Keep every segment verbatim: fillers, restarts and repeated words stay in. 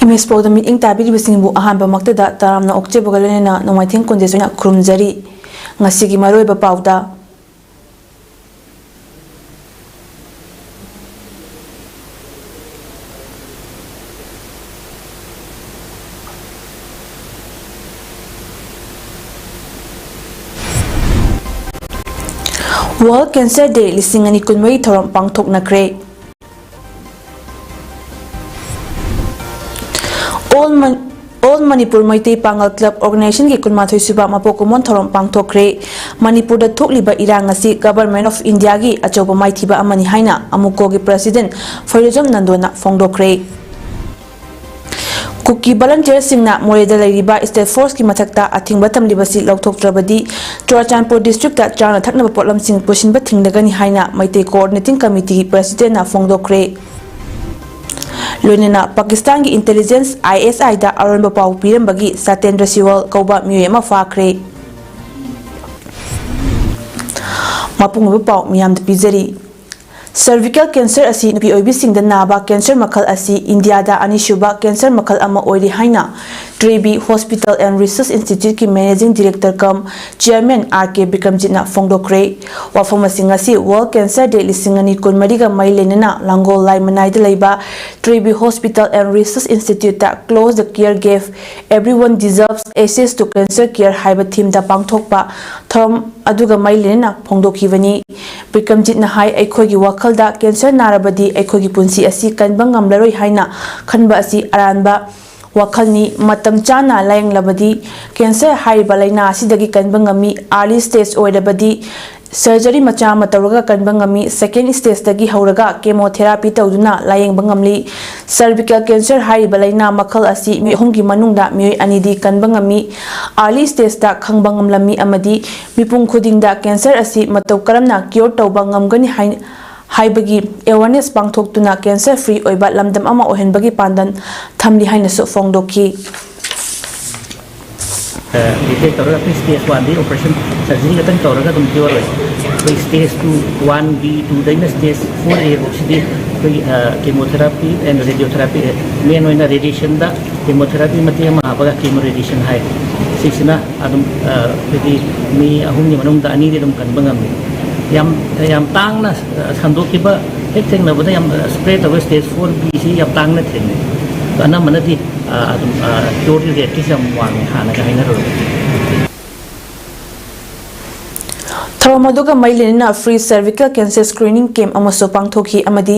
Image ꯄꯥꯎꯗ ꯃꯤꯠꯌꯦꯡ ꯇꯥꯕꯤꯔꯤꯕꯁꯤꯡꯕꯨ ꯑꯍꯥꯟꯕ ꯃꯛꯇꯗ ꯇꯔꯥꯝꯅ ꯑꯣꯛꯆꯕꯒ ꯂꯣꯏꯅꯅ ꯅꯣꯡꯃꯥꯏꯊꯦꯝ ꯀꯨꯟꯖꯦꯁꯣꯏꯅ ꯈꯨꯔꯨꯝꯖꯔꯤ꯫ ꯉꯁꯤꯒꯤ ꯃꯔꯨꯑꯣꯏꯕ ꯄꯥꯎꯗ, World Cancer Day ꯂꯤꯁꯤꯡ ꯑꯅꯤ ꯀꯨꯟꯃꯔꯤ ꯊꯧꯔꯝ ꯄꯥꯡꯊꯣꯛꯅꯈ꯭ꯔꯦ꯫ All Man-, All Manipur Meitei Pangal Club Organization ꯒꯤ ꯀꯨꯟꯃꯥꯊꯣꯏ ꯁꯨꯕ ꯃꯄꯣꯛ ꯀꯨꯝꯑꯣꯟ ꯊꯧꯔꯝ ꯄꯥꯡꯊꯣꯛꯈ꯭ꯔꯦ꯫ ꯃꯅꯤꯄꯨꯔꯗ ꯊꯣꯛꯂꯤꯕ ꯏꯔꯥꯡ ꯑꯁꯤ Government of India ꯒꯤ ꯑꯆꯧꯕ ꯃꯥꯏꯊꯤꯕ ꯑꯃꯅꯤ ꯍꯥꯏꯅ ꯑꯃꯨꯀꯣꯒꯤ President ꯐꯣꯏꯔꯣꯖꯝ ꯅꯟꯗꯣꯅ ꯐꯣꯡꯗꯣꯛꯈ꯭ꯔꯦ꯫ ꯀꯨꯀꯤ volunteer ꯁꯤꯡꯅ ꯃꯣꯔꯦꯗ ꯂꯩꯔꯤꯕ State Force ꯀꯤ ꯃꯊꯛꯇ ꯑꯊꯤꯡꯕ ꯊꯝꯂꯤꯕꯁꯤ ꯂꯧꯊꯣꯛꯇ꯭ꯔꯕꯗꯤ ꯆꯨꯔꯥꯆꯥꯟꯄꯨꯔ district ꯇ ꯆꯥꯅ ꯊꯛꯅꯕ ꯄꯣꯠꯂꯝꯁꯤꯡ ꯄꯨꯁꯤꯟꯕ ꯊꯤꯡꯂꯒꯅꯤ ꯍꯥꯏꯅ ꯃꯩꯇꯩ Coordinating Committee ꯒꯤ President ꯅ ꯐꯣꯡꯗꯣꯛꯈ꯭ꯔꯦ꯫ ꯂꯣꯏꯅꯅ ꯄꯥꯀꯤꯁꯇꯥꯟꯒꯤ intelligence I S I ꯗ ꯑꯔꯣꯟꯕ ꯄꯥꯎ ꯄꯤꯔꯝꯕꯒꯤ ꯁꯇꯦꯟꯗ꯭ꯔ ꯁꯤꯋꯜ ꯀꯧꯕ ꯃꯤꯑꯣꯏ ꯑꯃ ꯐꯥꯈ꯭ꯔꯦ꯫ ꯃꯄꯨꯡ ꯑꯣꯏꯕ ꯄꯥꯎ ꯃꯤꯌꯥꯝꯗ ꯄꯤꯖꯔꯤ꯫ Cervical cancer ꯑꯁꯤ ꯅꯨꯄꯤ ꯑꯣꯏꯕꯤꯁꯤꯡꯗ ꯅꯥꯕ cancer ꯃꯈꯜ ꯑꯁꯤ ꯏꯟꯗꯤꯌꯥꯗ ꯑꯅꯤꯁꯨꯕ cancer ꯃꯈꯜ ꯑꯃ ꯑꯣꯏꯔꯤ ꯍꯥꯏꯅ ꯇ꯭ꯔꯦꯕꯤ Hospital and Research Institute ꯀꯤ Managing Director cum Chairman R K ꯕꯤꯀ꯭ꯔꯝꯖꯤꯠꯅ ꯐꯣꯡꯗꯣꯛꯈ꯭ꯔꯦ꯫ ꯋꯥꯐꯝ ꯑꯁꯤ ꯉꯁꯤ World Cancer Day ꯂꯤꯁꯤꯡ ꯑꯅꯤ ꯀꯨꯟꯃꯔꯤꯒ ꯃꯔꯤ ꯂꯩꯅꯅ ꯂꯥꯡꯒꯣꯜ ꯂꯥꯏ ꯃꯅꯥꯏꯗ ꯂꯩꯕ ꯇ꯭ꯔꯦꯕꯤ Hospital and Research Institute ꯇ Close the Care Gap, Everyone Deserves Access to Cancer Care ꯍꯥꯏꯕ theme ꯗ ꯄꯥꯡꯊꯣꯛꯄ ꯊꯧꯔꯝ ꯑꯗꯨꯒ ꯃꯔꯤ ꯂꯩꯅꯅ ꯐꯣꯡꯗꯣꯛꯈꯤꯕꯅꯤ꯫ ꯕꯤꯀ꯭ꯔꯝꯖꯤꯠꯅ ꯍꯥꯏ, ꯑꯩꯈꯣꯏꯒꯤ ꯋꯥꯈꯜꯗ cancer ꯅꯥꯔꯕꯗꯤ ꯑꯩꯈꯣꯏꯒꯤ ꯄꯨꯟꯁꯤ ꯑꯁꯤ ꯀꯟꯕ ꯉꯝꯂꯔꯣꯏ ꯍꯥꯏꯅ ꯈꯟꯕ ꯑꯁꯤ ꯑꯔꯥꯟꯕ ꯋꯥꯈꯜꯅꯤ꯫ ꯃꯇꯝ ꯆꯥꯅ ꯂꯥꯌꯦꯡꯂꯕꯗꯤ cancer ꯍꯥꯏꯔꯤꯕ ꯂꯥꯏꯅꯥ ꯑꯁꯤꯗꯒꯤ ꯀꯟꯕ ꯉꯝꯃꯤ꯫ Early stage ꯑꯣꯏꯔꯕꯗꯤ Surgery ꯃꯆꯥ ꯑꯃ ꯇꯧꯔꯒ ꯀꯟꯕ ꯉꯝꯃꯤ꯫ Second stageꯇꯒꯤ ꯍꯧꯔꯒ chemotherapy ꯇꯧꯗꯨꯅ ꯂꯥꯌꯦꯡꯕ ꯉꯝꯂꯤ꯫ Cervical cancer ꯍꯥꯏꯔꯤꯕ ꯂꯥꯏꯅꯥ ꯃꯈꯜ ꯑꯁꯤ ꯃꯤꯑꯣꯏ ꯑꯍꯨꯝꯒꯤ ꯃꯅꯨꯡꯗ ꯃꯤꯑꯣꯏ ꯑꯅꯤꯗꯤ ꯀꯟꯕ ꯉꯝꯃꯤ꯫ Early stageꯇ ꯈꯪꯕ ꯉꯝꯂꯝꯃꯤ ꯑꯃꯗꯤ ꯃꯤꯄꯨꯝ ꯈꯨꯗꯤꯡꯗ cancer ꯑꯁꯤ ꯃꯇꯧ ꯀꯔꯝꯅ cure ꯇꯧꯕ ꯉꯝꯒꯅꯤ ꯍꯥꯏ-, ꯍꯥꯏꯕꯒꯤ awareness ꯄꯥꯡꯊꯣꯛꯇꯨꯅ cancer free ꯑꯣꯏꯕ ꯂꯝꯗꯝ ꯑꯃ ꯑꯣꯏꯍꯟꯕꯒꯤ ꯄꯥꯟꯗꯝ ꯊꯝꯂꯤ ꯍꯥꯏꯅꯁꯨ ꯐꯣꯡꯗꯣꯛꯈꯤ꯫ detect ꯇꯧꯔꯒ ꯑꯩꯈꯣꯏ stage oneꯗꯤ operation surgery ꯈꯛꯇꯪ ꯇꯧꯔꯒ ꯑꯗꯨꯝ cure ꯑꯣꯏ꯫ ꯑꯩꯈꯣꯏ stage two, one B, twoꯗꯩꯅ stage four A ꯐꯥꯎꯁꯤꯗꯤ ꯑꯩꯈꯣꯏ chemotherapy and radiotherapy, main ꯑꯣꯏꯅ radiationꯗ chemotherapy ꯃꯇꯦꯛ ꯑꯃ ꯍꯥꯞꯄꯒ chemo radiation ꯍꯥꯏ꯫ ꯁꯤꯁꯤꯅ ꯑꯗꯨꯝ ꯑꯩꯈꯣꯏꯒꯤ ꯃꯤ ꯑꯍꯨꯝꯒꯤ ꯃꯅꯨꯡꯗ ꯑꯅꯤꯗꯤ ꯑꯗꯨꯝ ꯀꯟꯕ ꯉꯝꯃꯤ꯫ ꯌꯥꯝ, ꯌꯥꯝ ꯇꯥꯡꯅ ꯁꯟꯗꯣꯛꯈꯤꯕ ꯍꯦꯛ ꯊꯦꯡꯅꯕꯗ ꯌꯥꯝ spread ꯇꯧꯕ stage four Bꯁꯤ ꯌꯥꯝ ꯇꯥꯡꯅ ꯊꯦꯡꯅꯩ꯫ ꯑꯅꯝꯕꯅꯗꯤ ꯑꯗꯨꯝ cure rateꯀꯤꯁꯨ ꯌꯥꯝ ꯋꯥꯡꯉꯤ ꯍꯥꯟꯅꯒ ꯍꯥꯏꯅꯔꯨꯔꯒꯗꯤ꯫ ꯊꯧꯔꯝ ꯑꯗꯨꯒ ꯃꯔꯤ ꯂꯩꯅꯅ free cervical cancer screening camp ꯑꯃꯁꯨ ꯄꯥꯡꯊꯣꯛꯈꯤ ꯑꯃꯗꯤ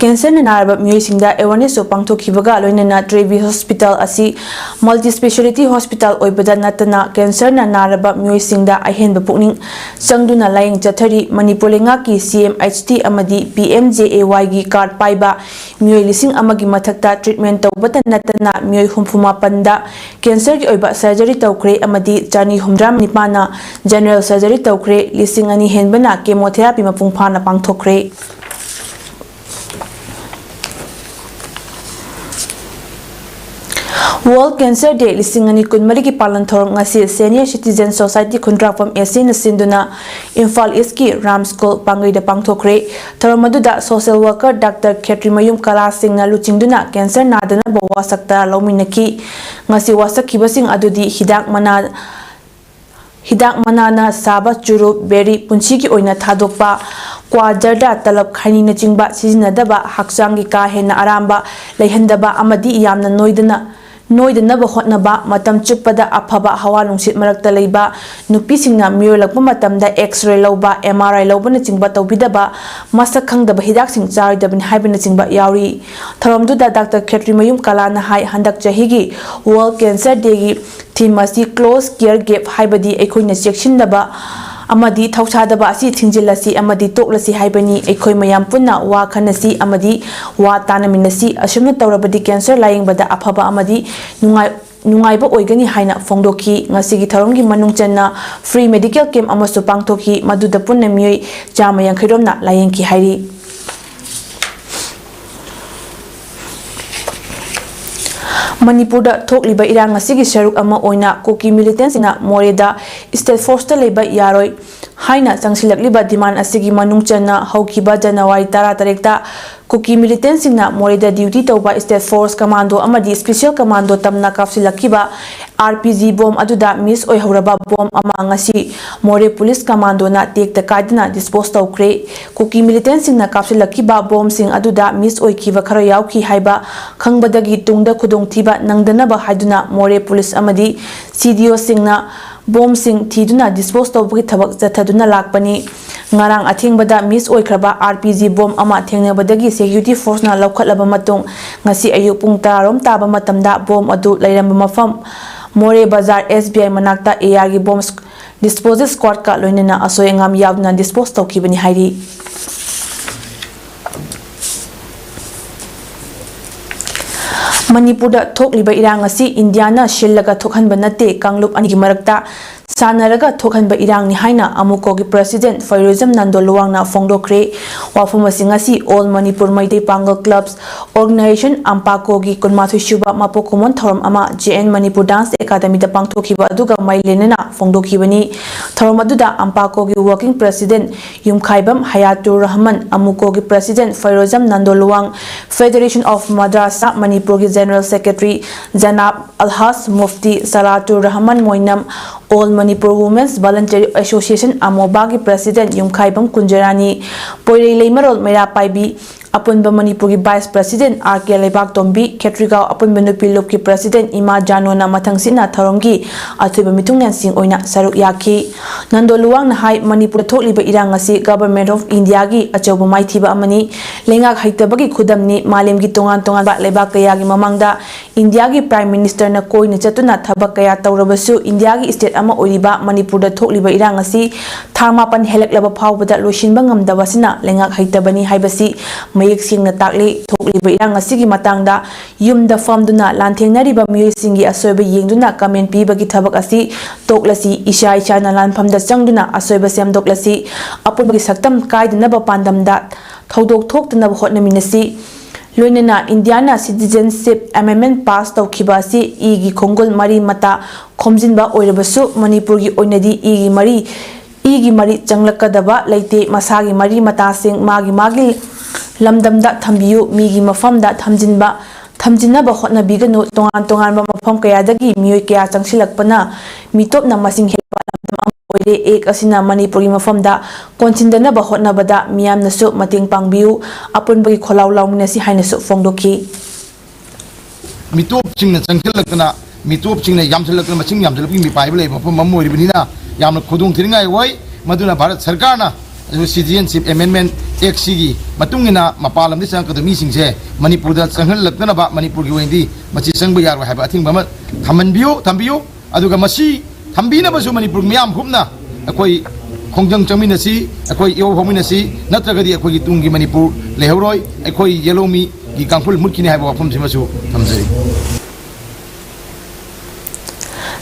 cancerꯅ ꯅꯥꯔꯕ ꯃꯤꯑꯣꯏꯁꯤꯡꯗ awarenessꯁꯨ ꯄꯥꯡꯊꯣꯛꯈꯤꯕꯒ ꯂꯣꯏꯅꯅ Trevi Hospital ꯑꯁꯤ multi speciality hospital ꯑꯣꯏꯕꯗ ꯅꯠꯇꯅ cancerꯅ ꯅꯥꯔꯕ ꯃꯤꯑꯣꯏꯁꯤꯡꯗ ꯑꯍꯦꯟꯕ ꯄꯨꯛꯅꯤꯡ ꯆꯪꯗꯨꯅ ꯂꯥꯌꯦꯡ ꯆꯠꯊꯔꯤ꯫ ꯃꯅꯤꯄꯨꯔ ꯂꯩꯉꯥꯛꯀꯤ C M H T ꯑꯃꯗꯤ P M J A Yꯒꯤ card ꯄꯥꯏꯕ ꯃꯤꯑꯣꯏ ꯂꯤꯁꯤꯡ ꯑꯃꯒꯤ ꯃꯊꯛꯇ treatment ꯇꯧꯕꯇ ꯅꯠꯇꯅ ꯃꯤꯑꯣꯏ ꯍꯨꯝꯐꯨ ꯃꯥꯄꯟꯗ cancerꯒꯤ ꯑꯣꯏꯕ surgery ꯇꯧꯈ꯭ꯔꯦ ꯑꯃꯗꯤ ꯆꯅꯤ ꯍꯨꯝꯗ꯭ꯔꯥ ꯅꯤꯄꯥꯟꯅ general surgery ꯇꯧꯈ꯭ꯔꯦ꯫ ꯂꯤꯁꯤꯡ ꯑꯅꯤ ꯍꯦꯟꯕꯅ chemotherapy ꯃꯄꯨꯡ ꯐꯥꯅ ꯄꯥꯡꯊꯣꯛꯈ꯭ꯔꯦ꯫ World Cancer Day ꯂꯤꯁꯤꯡ ꯑꯅꯤ ꯀꯨꯟꯃꯔꯤꯒꯤ ꯄꯥꯂꯟ ꯊꯧꯔꯝ ꯉꯁꯤ Senior Citizen Society Khundrakpam A Cꯅ ꯁꯤꯟꯗꯨꯅ ꯏꯝꯐꯥꯜ Eastꯀꯤ ꯔꯥꯝ ꯁ꯭ꯀꯨꯜ ꯄꯥꯡꯒꯩꯗ ꯄꯥꯡꯊꯣꯛꯈ꯭ꯔꯦ꯫ ꯊꯧꯔꯝ ꯑꯗꯨꯗ social worker Doctor ꯈꯦꯇ꯭ꯔꯤꯃꯌꯨꯝ ꯀꯂꯥ ꯁꯤꯡꯅ ꯂꯨꯆꯤꯡꯗꯨꯅ cancer ꯅꯥꯗꯅꯕ ꯋꯥꯁꯛ ꯇꯔꯥ ꯂꯧꯃꯤꯟꯅꯈꯤ꯫ ꯉꯁꯤ ꯋꯥꯁꯛꯈꯤꯕꯁꯤꯡ ꯑꯗꯨꯗꯤ ꯍꯤꯗꯥꯛ ꯃꯅꯥ, ꯍꯤꯗꯥꯛ ꯃꯅꯥꯅ ꯁꯥꯕ ꯆꯨꯔꯨꯞ, ꯕꯦꯔꯤ, ꯄꯨꯟꯁꯤꯒꯤ ꯑꯣꯏꯅ ꯊꯥꯗꯣꯛꯄ, ꯀ꯭ꯋꯥ, ꯖꯔꯗꯥ, ꯇꯂꯞ, ꯈꯩꯅꯤꯅꯆꯤꯡꯕ ꯁꯤꯖꯤꯟꯅꯗꯕ, ꯍꯛꯆꯥꯡꯒꯤ ꯀꯥ ꯍꯦꯟꯅ ꯑꯔꯥꯝꯕ ꯂꯩꯍꯟꯗꯕ ꯑꯃꯗꯤ ꯌꯥꯝꯅ ꯅꯣꯏꯗꯅ, ꯅꯣꯏꯗꯅꯕ ꯍꯣꯠꯅꯕ, ꯃꯇꯝ ꯆꯨꯞꯄꯗ ꯑꯐꯕ ꯍꯋꯥ ꯅꯨꯡꯁꯤꯠ ꯃꯔꯛꯇ ꯂꯩꯕ, ꯅꯨꯄꯤꯁꯤꯡꯅ ꯃꯤꯔꯣꯜꯂꯛꯄ ꯃꯇꯝꯗ X-ray ꯂꯧꯕ, M R I ꯂꯧꯕꯅꯆꯤꯡꯕ ꯇꯧꯕꯤꯗꯕ, ꯃꯁꯛ ꯈꯪꯗꯕ ꯍꯤꯗꯥꯛꯁꯤꯡ ꯆꯥꯔꯣꯏꯗꯕꯅꯤ ꯍꯥꯏꯕꯅꯆꯤꯡꯕ ꯌꯥꯎꯔꯤ꯫ ꯊꯧꯔꯝꯗꯨꯗ Doctor ꯈꯦꯇ꯭ꯔꯤꯃꯌꯨꯝ ꯀꯂꯥꯅ ꯍꯥꯏ, ꯍꯟꯗꯛ ꯆꯍꯤꯒꯤ World Cancer Dayꯒꯤ theme ꯑꯁꯤ Close Care Gap, ꯍꯥꯏꯕꯗꯤ ꯑꯩꯈꯣꯏꯅ ꯆꯦꯛꯁꯤꯟꯗꯕ ꯑꯃꯗꯤ ꯊꯧꯁꯥꯗꯕ ꯑꯁꯤ ꯊꯤꯡꯖꯤꯜꯂꯁꯤ ꯑꯃꯗꯤ ꯇꯣꯛꯂꯁꯤ ꯍꯥꯏꯕꯅꯤ꯫ ꯑꯩꯈꯣꯏ ꯃꯌꯥꯝ ꯄꯨꯟꯅ ꯋꯥ ꯈꯟꯅꯁꯤ ꯑꯃꯗꯤ ꯋꯥ ꯇꯥꯅꯃꯤꯟꯅꯁꯤ꯫ ꯑꯁꯨꯝꯅ ꯇꯧꯔꯕꯗꯤ cancer ꯂꯥꯌꯦꯡꯕꯗ ꯑꯐꯕ ꯑꯃꯗꯤ ꯅꯨꯡꯉꯥꯏ-, ꯅꯨꯡꯉꯥꯏꯕ ꯑꯣꯏꯒꯅꯤ ꯍꯥꯏꯅ ꯐꯣꯡꯗꯣꯛꯈꯤ꯫ ꯉꯁꯤꯒꯤ ꯊꯧꯔꯝꯒꯤ ꯃꯅꯨꯡ ꯆꯟꯅ free medical camp ꯑꯃꯁꯨ ꯄꯥꯡꯊꯣꯛꯈꯤ, ꯃꯗꯨꯗ ꯄꯨꯟꯅ ꯃꯤꯑꯣꯏ ꯆꯥꯝꯃ ꯌꯥꯡꯈꯩ ꯔꯣꯝꯅ ꯂꯥꯌꯦꯡꯈꯤ ꯍꯥꯏꯔꯤ꯫ ꯃꯅꯤꯄꯨꯔꯗ ꯊꯣꯛꯂꯤꯕ ꯏꯔꯥꯡ ꯑꯁꯤꯒꯤ ꯁꯔꯨꯛ ꯑꯃ ꯑꯣꯏꯅ ꯀꯨꯀꯤ militantꯁꯤꯡꯅ ꯃꯣꯔꯦꯗ state forceꯇ ꯂꯩꯕ ꯌꯥꯔꯣꯏ ꯍꯥꯏꯅ ꯆꯪꯁꯤꯜꯂꯛꯂꯤꯕ demand ꯑꯁꯤꯒꯤ ꯃꯅꯨꯡ ꯆꯟꯅ ꯍꯧꯈꯤꯕ January ꯇꯔꯥꯇꯔꯦꯠꯇ ꯀꯨꯀꯤ militantꯁꯤꯡꯅ ꯃꯣꯔꯦꯗ duty ꯇꯧꯕ state force commando ꯑꯃꯗꯤ special commando ꯇꯝꯅ ꯀꯥꯞꯁꯤꯜꯂꯛꯈꯤꯕ RPG bomb ꯑꯗꯨꯗ miss ꯑꯣꯏꯍꯧꯔꯕ bomb ꯑꯃ ꯉꯁꯤ ꯃꯣꯔꯦ police commandoꯅ ꯇꯦꯛꯇ ꯀꯥꯏꯗꯅ dispose ꯇꯧꯈ꯭ꯔꯦ꯫ ꯀꯨꯀꯤ militantꯁꯤꯡꯅ ꯀꯥꯞꯁꯤꯜꯂꯛꯈꯤꯕ bombꯁꯤꯡ ꯑꯗꯨꯗ miss ꯑꯣꯏꯈꯤꯕ ꯈꯔ ꯌꯥꯎꯈꯤ ꯍꯥꯏꯕ ꯈꯪꯕꯗꯒꯤ ꯇꯨꯡꯗ ꯈꯨꯗꯣꯡꯊꯤꯕ ꯅꯪꯗꯅꯕ ꯍꯥꯏꯗꯨꯅ ꯃꯣꯔꯦ police ꯑꯃꯗꯤ CDOꯁꯤꯡꯅ bombꯁꯤꯡ ꯊꯤꯗꯨꯅ dispose ꯇꯧꯕꯒꯤ ꯊꯕꯛ ꯆꯠꯊꯗꯨꯅ ꯂꯥꯛꯄꯅꯤ꯫ ꯉꯔꯥꯡ ꯑꯊꯦꯡꯕꯗ miss ꯑꯣꯏꯈ꯭ꯔꯕ RPG bomb ꯑꯃ ꯊꯦꯡꯅꯕꯗꯒꯤ security forceꯅ ꯂꯧꯈꯠꯂꯕ ꯃꯇꯨꯡ, ꯉꯁꯤ ꯑꯌꯨꯛ ꯄꯨꯡ ꯇꯔꯥ ꯔꯣꯝ ꯇꯥꯕ ꯃꯇꯝꯗ bomb ꯑꯗꯨ ꯂꯩꯔꯝꯕ ꯃꯐꯝ ꯃꯣꯔꯦ ꯕꯖꯥꯔ SBI ꯃꯅꯥꯛꯇ ARꯒꯤ bomb disposal squadꯀ ꯂꯣꯏꯅꯅ ꯑꯁꯣꯏ ꯑꯉꯥꯝ ꯌꯥꯎꯗꯅ dispose ꯇꯧꯈꯤꯕꯅꯤ ꯍꯥꯏꯔꯤ꯫ ꯃꯅꯤꯄꯨꯔꯗ ꯊꯣꯛꯂꯤꯕ ꯏꯔꯥꯡ ꯑꯁꯤ ꯏꯟꯗꯤꯌꯥꯅ ꯁꯤꯜꯂꯒ ꯊꯣꯛꯍꯟꯕ ꯅꯠꯇꯦ, ꯀꯥꯡꯂꯨꯞ ꯑꯅꯤꯒꯤ ꯃꯔꯛꯇ ꯁꯥꯟꯅꯔꯒ ꯊꯣꯛꯍꯟꯕ ꯏꯔꯥꯡꯅꯤ ꯍꯥꯏꯅ ꯑꯃꯨꯀꯣꯒꯤ president ꯐꯩꯔꯣꯏꯖꯝ ꯅꯟꯗꯣ ꯂꯨꯋꯥꯡꯅ ꯐꯣꯡꯗꯣꯛꯈ꯭ꯔꯦ꯫ ꯋꯥꯐꯝ ꯑꯁꯤ ꯉꯁꯤ All Manipur Meitei Pangal Clubs Organization, ꯑꯝꯄꯥꯀꯣꯒꯤ ꯀꯨꯟꯃꯥꯊꯣꯏ ꯁꯨꯕ ꯃꯄꯣꯛ ꯀꯨꯝꯑꯣꯟ ꯊꯧꯔꯝ ꯑꯃ JN Manipur Dance Academyꯗ ꯄꯥꯡꯊꯣꯛꯈꯤꯕ ꯑꯗꯨꯒ ꯃꯔꯤ ꯂꯩꯅꯅ ꯐꯣꯡꯗꯣꯛꯈꯤꯕꯅꯤ꯫ ꯊꯧꯔꯝ ꯑꯗꯨꯗ ꯑꯝꯄꯥꯀꯣꯒꯤ working president Yumkhaibam ꯍꯌꯥꯇꯨꯔ Rahman, ꯑꯃꯨꯀꯣꯒꯤ president ꯐꯩꯔꯣꯖꯝ Nando Luwang, Federation of Madrasa ꯃꯅꯤꯄꯨꯔꯒꯤ general secretary ꯖꯅꯥꯕ ꯑꯜꯍꯥꯖ Mufti ꯁꯂꯥꯇꯨꯔ Rahman ꯃꯣꯏꯅꯝ, All Manipur Women's Voluntary Association ꯑꯃꯣꯕꯥꯒꯤ president ꯌꯨꯝꯈꯥꯏꯕꯝ ꯀꯨꯟꯖꯔꯥꯅꯤ, ꯄꯣꯏꯔꯩ ꯂꯩꯃꯔꯣꯜ ꯃꯩꯔꯥ ꯄꯥꯏꯕꯤ, ꯑꯄꯨꯟꯕ ꯃꯅꯤꯄꯨꯔꯒꯤ Vice President R K ꯂꯩꯕꯥꯛꯇꯣꯝꯕꯤ, ꯈꯦꯇ꯭ꯔꯤꯒꯥꯎ ꯑꯄꯨꯟꯕ ꯅꯨꯄꯤ ꯂꯨꯞꯀꯤ President ꯏꯃꯥ ꯖꯥꯅꯣꯅ ꯃꯊꯪꯁꯤꯠꯅ ꯊꯧꯔꯝꯒꯤ ꯑꯊꯣꯏꯕ ꯃꯤꯊꯨꯡꯂꯦꯟꯁꯤꯡ ꯑꯣꯏꯅ ꯁꯔꯨꯛ ꯌꯥꯈꯤ꯫ ꯅꯟꯗꯣ ꯂꯨꯋꯥꯡꯅ ꯍꯥꯏ, ꯃꯅꯤꯄꯨꯔꯗ ꯊꯣꯛꯂꯤꯕ ꯏꯔꯥꯡ ꯑꯁꯤ Government of Indiaꯒꯤ ꯑꯆꯧꯕ ꯃꯥꯏꯊꯤꯕ ꯑꯃꯅꯤ꯫ ꯂꯩꯉꯥꯛ ꯍꯩꯇꯕꯒꯤ ꯈꯨꯗꯝꯅꯤ꯫ ꯃꯥꯂꯦꯝꯒꯤ ꯇꯣꯉꯥꯟ ꯇꯣꯉꯥꯟꯕ ꯂꯩꯕꯥꯛ ꯀꯌꯥꯒꯤ ꯃꯃꯥꯡꯗ ꯏꯟꯗꯤꯌꯥꯒꯤ Prime Ministerꯅ ꯀꯣꯏꯅ ꯆꯠꯇꯨꯅ ꯊꯕꯛ ꯀꯌꯥ ꯇꯧꯔꯕꯁꯨ, ꯏꯟꯗꯤꯌꯥꯒꯤ state ꯑꯃ ꯑꯣꯏꯔꯤꯕ ꯃꯅꯤꯄꯨꯔꯗ ꯊꯣꯛꯂꯤꯕ ꯏꯔꯥꯡ ꯑꯁꯤ ꯊꯥ ꯃꯥꯄꯟ ꯍꯦꯜꯂꯛꯂꯕ ꯐꯥꯎꯕꯗ ꯂꯣꯏꯁꯤꯟꯕ ꯉꯝꯗꯕ ꯑꯁꯤꯅ ꯂꯩꯉꯥꯛ ꯍꯩꯇꯕꯅꯤ ꯍꯥꯏꯕꯁꯤ ꯃꯌꯦꯛ ꯁꯦꯡꯅ ꯇꯥꯛꯂꯤ꯫ ꯊꯣꯛꯂꯤꯕ ꯏꯔꯥꯡ ꯑꯁꯤꯒꯤ ꯃꯇꯥꯡꯗ ꯌꯨꯝꯗ ꯐꯝꯗꯨꯅ ꯂꯥꯟꯊꯦꯡꯅꯔꯤꯕ ꯃꯤꯑꯣꯏꯁꯤꯡꯒꯤ ꯑꯁꯣꯏꯕ ꯌꯦꯡꯗꯨꯅ comment ꯄꯤꯕꯒꯤ ꯊꯕꯛ ꯑꯁꯤ ꯇꯣꯛꯂꯁꯤ꯫ ꯏꯁꯥ ꯏꯁꯥꯅ ꯂꯥꯟꯐꯝꯗ ꯆꯪꯗꯨꯅ ꯑꯁꯣꯏꯕ ꯁꯦꯝꯗꯣꯛꯂꯁꯤ꯫ ꯑꯄꯨꯟꯕꯒꯤ ꯁꯛꯇꯝ ꯀꯥꯏꯗꯅꯕ ꯄꯥꯟꯗꯝꯗ ꯊꯧꯗꯣꯛ ꯊꯣꯛꯇꯅꯕ ꯍꯣꯠꯅꯃꯤꯟꯅꯁꯤ꯫ ꯂꯣꯏꯅꯅ ꯏꯟꯗꯤꯌꯥꯅ Citizenship Amendment pass ꯇꯧꯈꯤꯕ ꯑꯁꯤ ꯏꯒꯤ ꯈꯣꯡꯒꯨꯜ ꯃꯔꯤ ꯃꯇꯥ ꯈꯣꯝꯖꯤꯟꯕ ꯑꯣꯏꯔꯕꯁꯨ, ꯃꯅꯤꯄꯨꯔꯒꯤ ꯑꯣꯏꯅꯗꯤ ꯏꯒꯤ ꯃꯔꯤ, ꯏꯒꯤ ꯃꯔꯤ ꯆꯪꯂꯛꯀꯗꯕ ꯂꯩꯇꯦ꯫ ꯃꯁꯥꯒꯤ ꯃꯔꯤ ꯃꯇꯥꯁꯤꯡ ꯃꯥꯒꯤ ꯃꯥꯒꯤ ꯂꯝꯗꯝꯗ ꯊꯝꯕꯤꯌꯨ꯫ ꯃꯤꯒꯤ ꯃꯐꯝꯗ ꯊꯝꯖꯤꯟꯕ, ꯊꯝꯖꯤꯟꯅꯕ ꯍꯣꯠꯅꯕꯤꯒꯅꯨ꯫ ꯇꯣꯉꯥꯟ ꯇꯣꯉꯥꯟꯕ ꯃꯐꯝ ꯀꯌꯥꯗꯒꯤ ꯃꯤꯑꯣꯏ ꯀꯌꯥ ꯆꯪꯁꯤꯜꯂꯛꯄꯅ ꯃꯤꯇꯣꯞꯅ ꯃꯁꯤꯡ ꯍꯦꯟꯕ ꯂꯝꯗꯝ ꯑꯃ ꯑꯣꯏꯔꯦ꯫ Act ꯑꯁꯤꯅ ꯃꯅꯤꯄꯨꯔꯒꯤ ꯃꯐꯝꯗ ꯀꯣꯟꯁꯤꯟꯗꯅꯕ ꯍꯣꯠꯅꯕꯗ ꯃꯤꯌꯥꯝꯅꯁꯨ ꯃꯇꯦꯡ ꯄꯥꯡꯕꯤꯌꯨ꯫ ꯑꯄꯨꯟꯕꯒꯤ ꯈꯣꯜꯂꯥꯎ ꯂꯥꯎꯃꯤꯟꯅꯁꯤ ꯍꯥꯏꯅꯁꯨ ꯐꯣꯡꯗꯣꯛꯈꯤ꯫ ꯃꯤꯇꯣꯞꯁꯤꯡꯅ ꯆꯪꯁꯤꯜꯂꯛꯇꯅ, ꯃꯤꯇꯣꯞꯁꯤꯡꯅ ꯌꯥꯝꯁꯤꯜꯂꯛꯇꯅ, ꯃꯁꯤꯡ ꯌꯥꯝꯁꯤꯜꯂꯛꯄꯒꯤ ꯃꯤꯄꯥꯏꯕ ꯂꯩꯕ ꯃꯐꯝ ꯑꯃ ꯑꯣꯏꯔꯤꯕꯅꯤꯅ ꯌꯥꯝꯅ ꯈꯨꯗꯣꯡ ꯊꯤꯅꯤꯡꯉꯥꯏ ꯑꯣꯏ꯫ ꯃꯗꯨꯅ ꯚꯥꯔꯠ ꯁꯔꯀꯥꯔꯅ Citizenship Amendment Act ꯁꯤꯒꯤ ꯃꯇꯨꯡ ꯏꯟꯅ ꯃꯄꯥꯟ ꯂꯝꯗꯒꯤ ꯆꯪꯉꯛꯀꯗꯕ ꯃꯤꯁꯤꯡꯁꯦ ꯃꯅꯤꯄꯨꯔꯗ ꯆꯪꯍꯜꯂꯛꯇꯅꯕ, ꯃꯅꯤꯄꯨꯔꯒꯤ ꯑꯣꯏꯅꯗꯤ ꯃꯁꯤ ꯆꯪꯕ ꯌꯥꯔꯣꯏ ꯍꯥꯏꯕ ꯑꯊꯤꯡꯕ ꯑꯃ ꯊꯝꯍꯟꯕꯤꯌꯨ, ꯊꯝꯕꯤꯌꯨ꯫ ꯑꯗꯨꯒ ꯃꯁꯤ ꯊꯝꯕꯤꯅꯕꯁꯨ ꯃꯅꯤꯄꯨꯔ ꯃꯤꯌꯥꯝ ꯄꯨꯝꯅ ꯑꯩꯈꯣꯏ ꯈꯣꯡꯖꯪ ꯆꯪꯃꯤꯟꯅꯁꯤ, ꯑꯩꯈꯣꯏ ꯏꯍꯧ ꯍꯧꯃꯤꯟꯅꯁꯤ, ꯅꯠꯇ꯭ꯔꯒꯗꯤ ꯑꯩꯈꯣꯏꯒꯤ ꯇꯨꯡꯒꯤ ꯃꯅꯤꯄꯨꯔ ꯂꯩꯍꯧꯔꯣꯏ, ꯑꯩꯈꯣꯏ yellow ꯃꯤꯒꯤ ꯀꯥꯡꯈꯨꯜ ꯃꯨꯠꯈꯤꯅꯤ ꯍꯥꯏꯕ ꯋꯥꯐꯝꯁꯤꯃꯁꯨ ꯊꯝꯖꯔꯤ꯫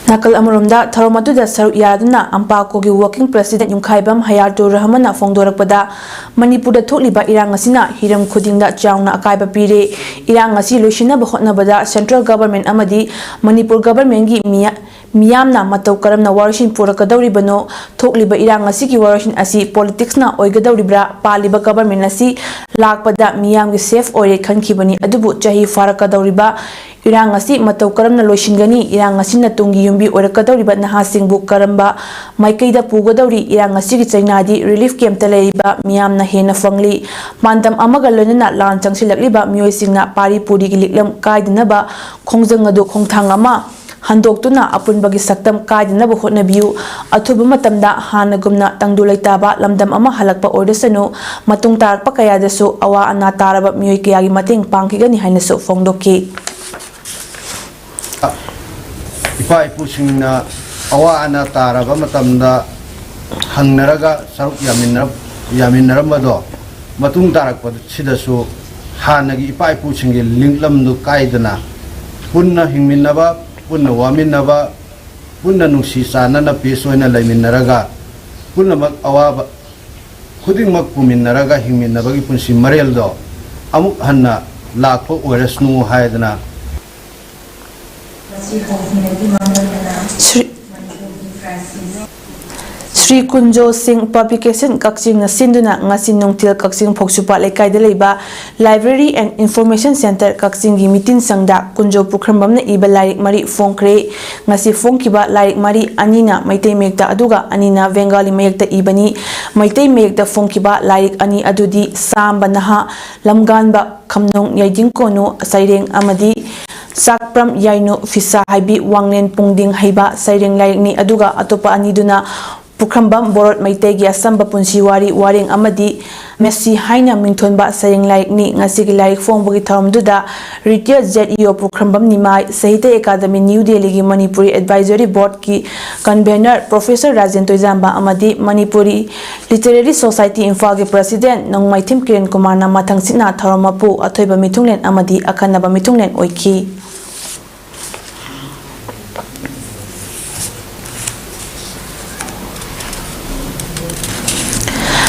ꯅꯥꯀꯜ ꯑꯃꯔꯣꯝꯗ, ꯊꯧꯔꯝ ꯑꯗꯨꯗ ꯁꯔꯨꯛ ꯌꯥꯗꯨꯅ ꯑꯝꯄꯥꯀꯣꯒꯤ Working President ꯌꯨꯝꯈꯥꯏꯕꯝ ꯍꯌꯥꯇꯨꯔ ꯔꯍꯃꯟꯅ ꯐꯣꯡꯗꯣꯔꯛꯄꯗ, ꯃꯅꯤꯄꯨꯔꯗ ꯊꯣꯛꯂꯤꯕ ꯏꯔꯥꯡ ꯑꯁꯤꯅ ꯍꯤꯔꯝ ꯈꯨꯗꯤꯡꯗ ꯆꯥꯎꯅ ꯑꯀꯥꯏꯕ ꯄꯤꯔꯦ꯫ ꯏꯔꯥꯡ ꯑꯁꯤ ꯂꯣꯏꯁꯤꯟꯅꯕ ꯍꯣꯠꯅꯕꯗ central government ꯑꯃꯗꯤ ꯃꯅꯤꯄꯨꯔ governmentꯀꯤ ꯃꯤꯌꯥ-, ꯃꯤꯌꯥꯝꯅ ꯃꯇꯧ ꯀꯔꯝꯅ ꯋꯥꯔꯣꯏꯁꯤꯟ ꯄꯨꯔꯛꯀꯗꯧꯔꯤꯕꯅꯣ? ꯊꯣꯛꯂꯤꯕ ꯏꯔꯥꯡ ꯑꯁꯤꯒꯤ ꯋꯥꯔꯣꯏꯁꯤꯟ ꯑꯁꯤ politicsꯅ ꯑꯣꯏꯒꯗꯧꯔꯤꯕ꯭ꯔꯥ? ꯄꯥꯜꯂꯤꯕ government ꯑꯁꯤ ꯂꯥꯛꯄꯗ ꯃꯤꯌꯥꯝꯒꯤ safe ꯑꯣꯏꯔꯦ ꯈꯟꯈꯤꯕꯅꯤ, ꯑꯗꯨꯕꯨ ꯆꯍꯤ ꯐꯥꯔꯛꯀꯗꯧꯔꯤꯕ ꯏꯔꯥꯡ ꯑꯁꯤ ꯃꯇꯧ ꯀꯔꯝꯅ ꯂꯣꯏꯁꯤꯟꯒꯅꯤ? ꯏꯔꯥꯡ ꯑꯁꯤꯅ ꯇꯨꯡꯒꯤ ꯌꯨꯝꯕꯤ ꯑꯣꯏꯔꯛꯀꯗꯧꯔꯤꯕ ꯅꯍꯥꯁꯤꯡꯕꯨ ꯀꯔꯝꯕ ꯃꯥꯏꯀꯩꯗ ꯄꯨꯒꯗꯧꯔꯤ? ꯏꯔꯥꯡ ꯑꯁꯤꯒꯤ ꯆꯩꯅꯥꯗꯤ relief camp ꯇ ꯂꯩꯔꯤꯕ ꯃꯤꯌꯥꯝꯅ ꯍꯦꯟꯅ ꯐꯪꯂꯤ꯫ ꯄꯥꯟꯗꯝ ꯑꯃꯒ ꯂꯣꯏꯅꯅ ꯂꯥꯟ ꯆꯪꯁꯤꯜꯂꯛꯂꯤꯕ ꯃꯤꯑꯣꯏꯁꯤꯡꯅ ꯄꯥꯔꯤ ꯄꯨꯔꯤꯒꯤ ꯂꯤꯛꯂꯝ ꯀꯥꯏꯗꯅꯕ ꯈꯣꯡꯖꯪ ꯑꯗꯨ ꯈꯣꯡꯊꯥꯡ ꯑꯃ ꯍꯟꯗꯣꯛꯇꯨꯅ ꯑꯄꯨꯟꯕꯒꯤ ꯁꯛꯇꯝ ꯀꯥꯏꯗꯅꯕ ꯍꯣꯠꯅꯕꯤꯌꯨ꯫ ꯑꯊꯨꯕ ꯃꯇꯝꯗ ꯍꯥꯟꯅꯒꯨꯝꯅ ꯇꯪꯗꯨ ꯂꯩꯇꯥꯕ ꯂꯝꯗꯝ ꯑꯃ ꯍꯜꯂꯛꯄ ꯑꯣꯏꯔꯁꯅꯨ, ꯃꯇꯨꯡ ꯇꯥꯔꯛꯄ ꯀꯌꯥꯗꯁꯨ ꯑꯋꯥ ꯑꯅꯥ ꯇꯥꯔꯕ ꯃꯤꯑꯣꯏ ꯀꯌꯥꯒꯤ ꯃꯇꯦꯡ ꯄꯥꯡꯈꯤꯒꯅꯤ ꯍꯥꯏꯅꯁꯨ ꯐꯣꯡꯗꯣꯛꯈꯤ꯫ ꯏꯄꯥ ꯏꯄꯨꯁꯤꯡꯅ ꯑꯋꯥ ꯑꯅꯥ ꯇꯥꯔꯕ ꯃꯇꯝꯗ ꯍꯪꯅꯔꯒ ꯁꯔꯨꯛ ꯌꯥꯃꯤꯟꯅꯔ-, ꯌꯥꯃꯤꯟꯅꯔꯝꯕꯗꯣ ꯃꯇꯨꯡ ꯇꯥꯔꯛꯄꯁꯤꯗꯁꯨ ꯍꯥꯟꯅꯒꯤ ꯏꯄꯥ ꯏꯄꯨꯁꯤꯡꯒꯤ ꯂꯤꯡꯂꯝꯗꯨ ꯀꯥꯏꯗꯅ ꯄꯨꯟꯅ ꯍꯤꯡꯃꯤꯟꯅꯕ, ꯄꯨꯟꯅ ꯋꯥꯃꯤꯟꯅꯕ, ꯄꯨꯟꯅ ꯅꯨꯡꯁꯤ ꯆꯥꯟꯅꯅ peace ꯑꯣꯏꯅ ꯂꯩꯃꯤꯟꯅꯔꯒ ꯄꯨꯝꯅꯃꯛ ꯑꯋꯥꯕ ꯈꯨꯗꯤꯡꯃꯛ ꯄꯨꯃꯤꯟꯅꯔꯒ ꯍꯤꯡꯃꯤꯟꯅꯕꯒꯤ ꯄꯨꯟꯁꯤ ꯃꯔꯦꯜꯗꯣ ꯑꯃꯨꯛ ꯍꯟꯅ ꯂꯥꯛꯄ ꯑꯣꯏꯔꯁꯅꯨ ꯍꯥꯏꯗꯅ ꯁ꯭ꯔꯤ ꯁ꯭ꯔꯤ ꯀꯨꯟꯖꯣ ꯁꯤꯡ ꯄꯕ꯭ꯂꯤꯀꯦꯁꯟ ꯀꯛꯆꯤꯡꯅ ꯁꯤꯟꯗꯨꯅ ꯉꯁꯤ ꯅꯨꯡꯊꯤꯜ ꯀꯛꯆꯤꯡ ꯐꯧꯁꯨꯄꯥꯠ ꯂꯩꯀꯥꯏꯗ ꯂꯩꯕ Library and Information Centre ꯀꯛꯆꯤꯡꯒꯤ ꯃꯤꯇꯤꯟ ꯁꯪꯗ ꯀꯨꯟꯖꯣ ꯄꯨꯈ꯭ꯔꯝꯕꯝꯅ ꯏꯕ ꯂꯥꯏꯔꯤꯛ ꯃꯔꯤ ꯐꯣꯡꯈ꯭ꯔꯦ꯫ ꯉꯁꯤ ꯐꯣꯡꯈꯤꯕ ꯂꯥꯏꯔꯤꯛ ꯃꯔꯤ ꯑꯅꯤꯅ ꯃꯩꯇꯩ ꯃꯌꯦꯛꯇ ꯑꯗꯨꯒ ꯑꯅꯤꯅ ꯕꯦꯡꯒꯥꯂꯤ ꯃꯌꯦꯛꯇ ꯏꯕꯅꯤ꯫ ꯃꯩꯇꯩ ꯃꯌꯦꯛꯇ ꯐꯣꯡꯈꯤꯕ ꯂꯥꯏꯔꯤꯛ ꯑꯅꯤ ꯑꯗꯨꯗꯤ ꯁꯥꯝꯕ ꯅꯍꯥ, ꯂꯝꯒꯥꯟꯕ ꯈꯝꯅꯨꯡ ꯌꯥꯏꯗꯤꯡ ꯀꯣꯅꯨ ꯁꯩꯔꯦꯡ ꯑꯃꯗꯤ ꯆꯥꯛꯄ꯭ꯔꯝ ꯌꯥꯏꯅꯨ ꯐꯤꯁꯥ ꯍꯥꯏꯕꯤ ꯋꯥꯡꯂꯦꯟ ꯄꯨꯡꯗꯤꯡ ꯍꯩꯕ ꯁꯩꯔꯦꯡ ꯂꯥꯏꯔꯤꯛꯅꯤ꯫ ꯑꯗꯨꯒ ꯑꯇꯣꯞꯄ ꯑꯅꯤꯗꯨꯅ ꯄꯨꯈ꯭ꯔꯝꯕꯝ ꯕꯣꯔꯣꯠ ꯃꯩꯇꯩꯒꯤ ꯑꯁꯝꯕ ꯄꯨꯟꯁꯤ ꯋꯥꯔꯤ ꯋꯥꯔꯦꯡ ꯑꯃꯗꯤ ꯃꯦꯁꯤ ꯍꯥꯏꯅ ꯃꯤꯡꯊꯣꯟꯕ ꯁꯩꯔꯦꯡ ꯂꯥꯏꯔꯤꯛꯅꯤ꯫ ꯉꯁꯤꯒꯤ ꯂꯥꯏꯔꯤꯛ ꯐꯣꯡꯕꯒꯤ ꯊꯧꯔꯝꯗꯨꯗ retired Z E O Pukhrambam Nimai, Sahitya academy new ꯗꯦꯜꯂꯤꯒꯤ ꯃꯅꯤꯄꯨꯔꯤ advisory board ꯀꯤ convener Professor ꯔꯥꯖꯦꯟ ꯇꯣꯏꯖꯥꯝꯕ ꯑꯃꯗꯤ ꯃꯅꯤꯄꯨꯔꯤ Literary Society ꯏꯝꯐꯥꯜꯒꯤ president ꯅꯣꯡꯃꯥꯏꯊꯦꯝ ꯀꯤꯔꯟ ꯀꯨꯃꯥꯔꯅ ꯃꯊꯪꯁꯤꯠꯅ ꯊꯧꯔꯝ ꯃꯄꯨ, ꯑꯊꯣꯏꯕ ꯃꯤꯊꯨꯡꯂꯦꯟ ꯑꯃꯗꯤ ꯑꯈꯟꯅꯕ ꯃꯤꯊꯨꯡꯂꯦꯟ ꯑꯣꯏꯈꯤ꯫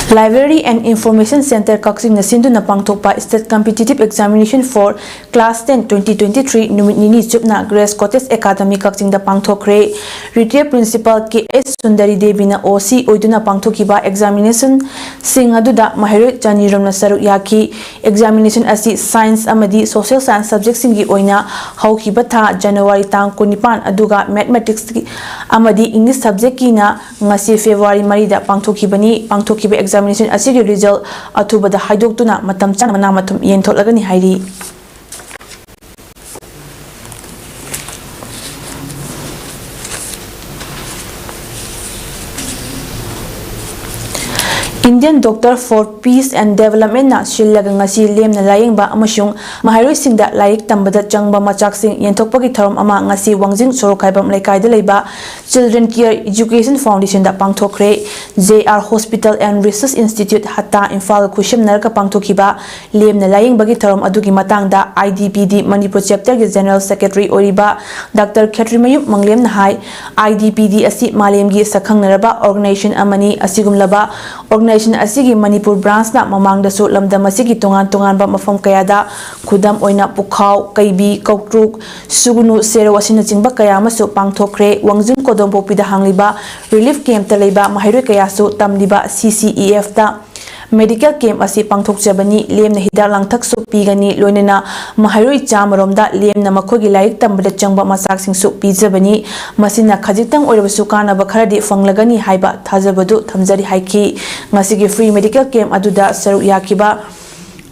Library and Information Centre ꯀꯛꯆꯤꯡꯅ ꯁꯤꯟꯗꯨꯅ ꯄꯥꯡꯊꯣꯛꯄ State Competitive Examination for Class ten twenty twenty-three ꯅꯨꯃꯤꯠ ꯅꯤꯅꯤ ꯆꯨꯞꯅ Grace Cottage Academy ꯀꯛꯆꯤꯡꯗ ꯄꯥꯡꯊꯣꯛꯈ꯭ꯔꯦ꯫ Retired Principal ꯀꯦ ꯑꯦꯁ ꯁꯨꯟꯗꯔꯤ ꯗꯦꯕꯤꯅ ꯑꯣ ꯁꯤ ꯑꯣꯏꯗꯨꯅ ꯄꯥꯡꯊꯣꯛꯈꯤꯕ examination ꯁꯤꯡ ꯑꯗꯨꯗ ꯃꯍꯩꯔꯣꯏ ꯆꯅꯤꯔꯣꯝꯅ ꯁꯔꯨꯛ ꯌꯥꯈꯤ꯫ Examination ꯑꯁꯤ Science ꯑꯃꯗꯤ Social Science subject ꯁꯤꯡꯒꯤ ꯑꯣꯏꯅ ꯍꯧꯈꯤꯕ ꯊꯥ January ꯇꯥꯡ ꯀꯨꯟꯅꯤꯄꯥꯟ ꯑꯗꯨꯒ Mathematics ꯑꯃꯗꯤ English subject ꯀꯤꯅ ꯉꯁꯤ February ꯃꯔꯤꯗ ꯄꯥꯡꯊꯣꯛꯈꯤꯕꯅꯤ꯫ ꯄꯥꯡꯊꯣꯛꯈꯤꯕ examination ꯑꯁꯤꯒꯤ result ꯑꯊꯨꯕꯗ ꯍꯥꯏꯗꯣꯛꯇꯨꯅ ꯃꯇꯝ ꯆꯥꯅ ꯃꯅꯥ ꯃꯊꯨꯝ ꯌꯦꯟꯊꯣꯛꯂꯒꯅꯤ ꯍꯥꯏꯔꯤ꯫ Indian Doctor for Peace and Development ꯅ ꯁꯤꯜꯂꯒ ꯉꯁꯤ ꯂꯦꯝꯅ ꯂꯥꯌꯦꯡꯕ ꯑꯃꯁꯨꯡ ꯃꯍꯩꯔꯣꯏꯁꯤꯡꯗ ꯂꯥꯏꯔꯤꯛ ꯇꯝꯕꯗ ꯆꯪꯕ ꯃꯆꯥꯛꯁꯤꯡ ꯌꯦꯟꯊꯣꯛꯄꯒꯤ ꯊꯧꯔꯝ ꯑꯃ ꯉꯁꯤ ꯋꯥꯡꯖꯤꯡ ꯁꯣꯔꯣꯛꯈꯥꯏꯕꯝ ꯂꯩꯀꯥꯏꯗ ꯂꯩꯕ Children Care Education Foundation the ꯄꯥꯡꯊꯣꯛꯈ꯭ꯔꯦ꯫ J R Hospital and Research Institute, ꯍꯠꯇꯥ, ꯏꯝꯐꯥꯜꯒ ꯈꯨꯠꯁꯝꯅꯔꯒ ꯄꯥꯡꯊꯣꯛꯈꯤꯕ ꯂꯦꯝꯅ ꯂꯥꯌꯦꯡꯕꯒꯤ ꯊꯧꯔꯝ ꯑꯗꯨꯒꯤ ꯃꯇꯥꯡꯗ I D P D Manipur chapter ꯒꯤ General Secretary ꯑꯣꯏꯔꯤꯕ Doctor Khetrimayum ꯃꯪꯂꯦꯝꯅ high, I D P D ꯑꯁꯤ ꯃꯥꯂꯦꯝꯒꯤ ꯁꯛꯈꯪꯅꯔꯕ organization ꯑꯃꯅꯤ꯫ ꯑꯁꯤꯒꯨꯝꯂꯕ organization ꯑꯁꯤꯒꯤ ꯃꯅꯤꯄꯨꯔ branch ꯅ ꯃꯃꯥꯡꯗꯁꯨ ꯂꯝꯗꯝ ꯑꯁꯤꯒꯤ ꯇꯣꯉꯥꯟ ꯇꯣꯉꯥꯟꯕ ꯃꯐꯝ ꯀꯌꯥꯗ, ꯈꯨꯗꯝ ꯑꯣꯏꯅ ꯄꯨꯈꯥꯎ, ꯀꯩꯕꯤ, ꯀꯧꯇ꯭ꯔꯨꯛ, ꯁꯨꯒꯨꯅꯨ, ꯁꯦꯔꯧ ꯑꯁꯤꯅꯆꯤꯡꯕ ꯀꯌꯥ ꯑꯃꯁꯨ ꯄꯥꯡꯊꯣꯛꯈ꯭ꯔꯦ꯫ ꯋꯥꯡꯖꯤꯡ ꯀꯣꯗꯣꯝꯄꯣꯛꯄꯤꯗ ꯍꯥꯡꯂꯤꯕ relief camp ꯇ ꯂꯩꯕ ꯃꯍꯩꯔꯣꯏ ꯀꯌꯥꯁꯨ ꯇꯝꯂꯤꯕ C C E F ꯇ medical camp ꯑꯁꯤ ꯄꯥꯡꯊꯣꯛꯆꯕꯅꯤ꯫ ꯂꯦꯝꯅ ꯍꯤꯗꯥꯛ ꯂꯥꯡꯊꯛꯁꯨ ꯄꯤꯒꯅꯤ, ꯂꯣꯏꯅꯅ ꯃꯍꯩꯔꯣꯏ ꯆꯥꯝꯃꯔꯣꯝꯗ ꯂꯦꯝꯅ ꯃꯈꯣꯏꯒꯤ ꯂꯥꯏꯔꯤꯛ ꯇꯝꯕꯗ ꯆꯪꯕ ꯃꯆꯥꯛꯁꯤꯡꯁꯨ ꯄꯤꯖꯕꯅꯤ꯫ ꯃꯁꯤꯅ ꯈꯖꯤꯛꯇꯪ ꯑꯣꯏꯔꯕꯁꯨ ꯀꯥꯟꯅꯕ ꯈꯔꯗꯤ ꯐꯪꯂꯒꯅꯤ ꯍꯥꯏꯕ ꯊꯥꯖꯕꯗꯨ ꯊꯝꯖꯔꯤ ꯍꯥꯏꯈꯤ꯫ ꯉꯁꯤꯒꯤ free medical camp ꯑꯗꯨꯗ ꯁꯔꯨꯛ ꯌꯥꯈꯤꯕ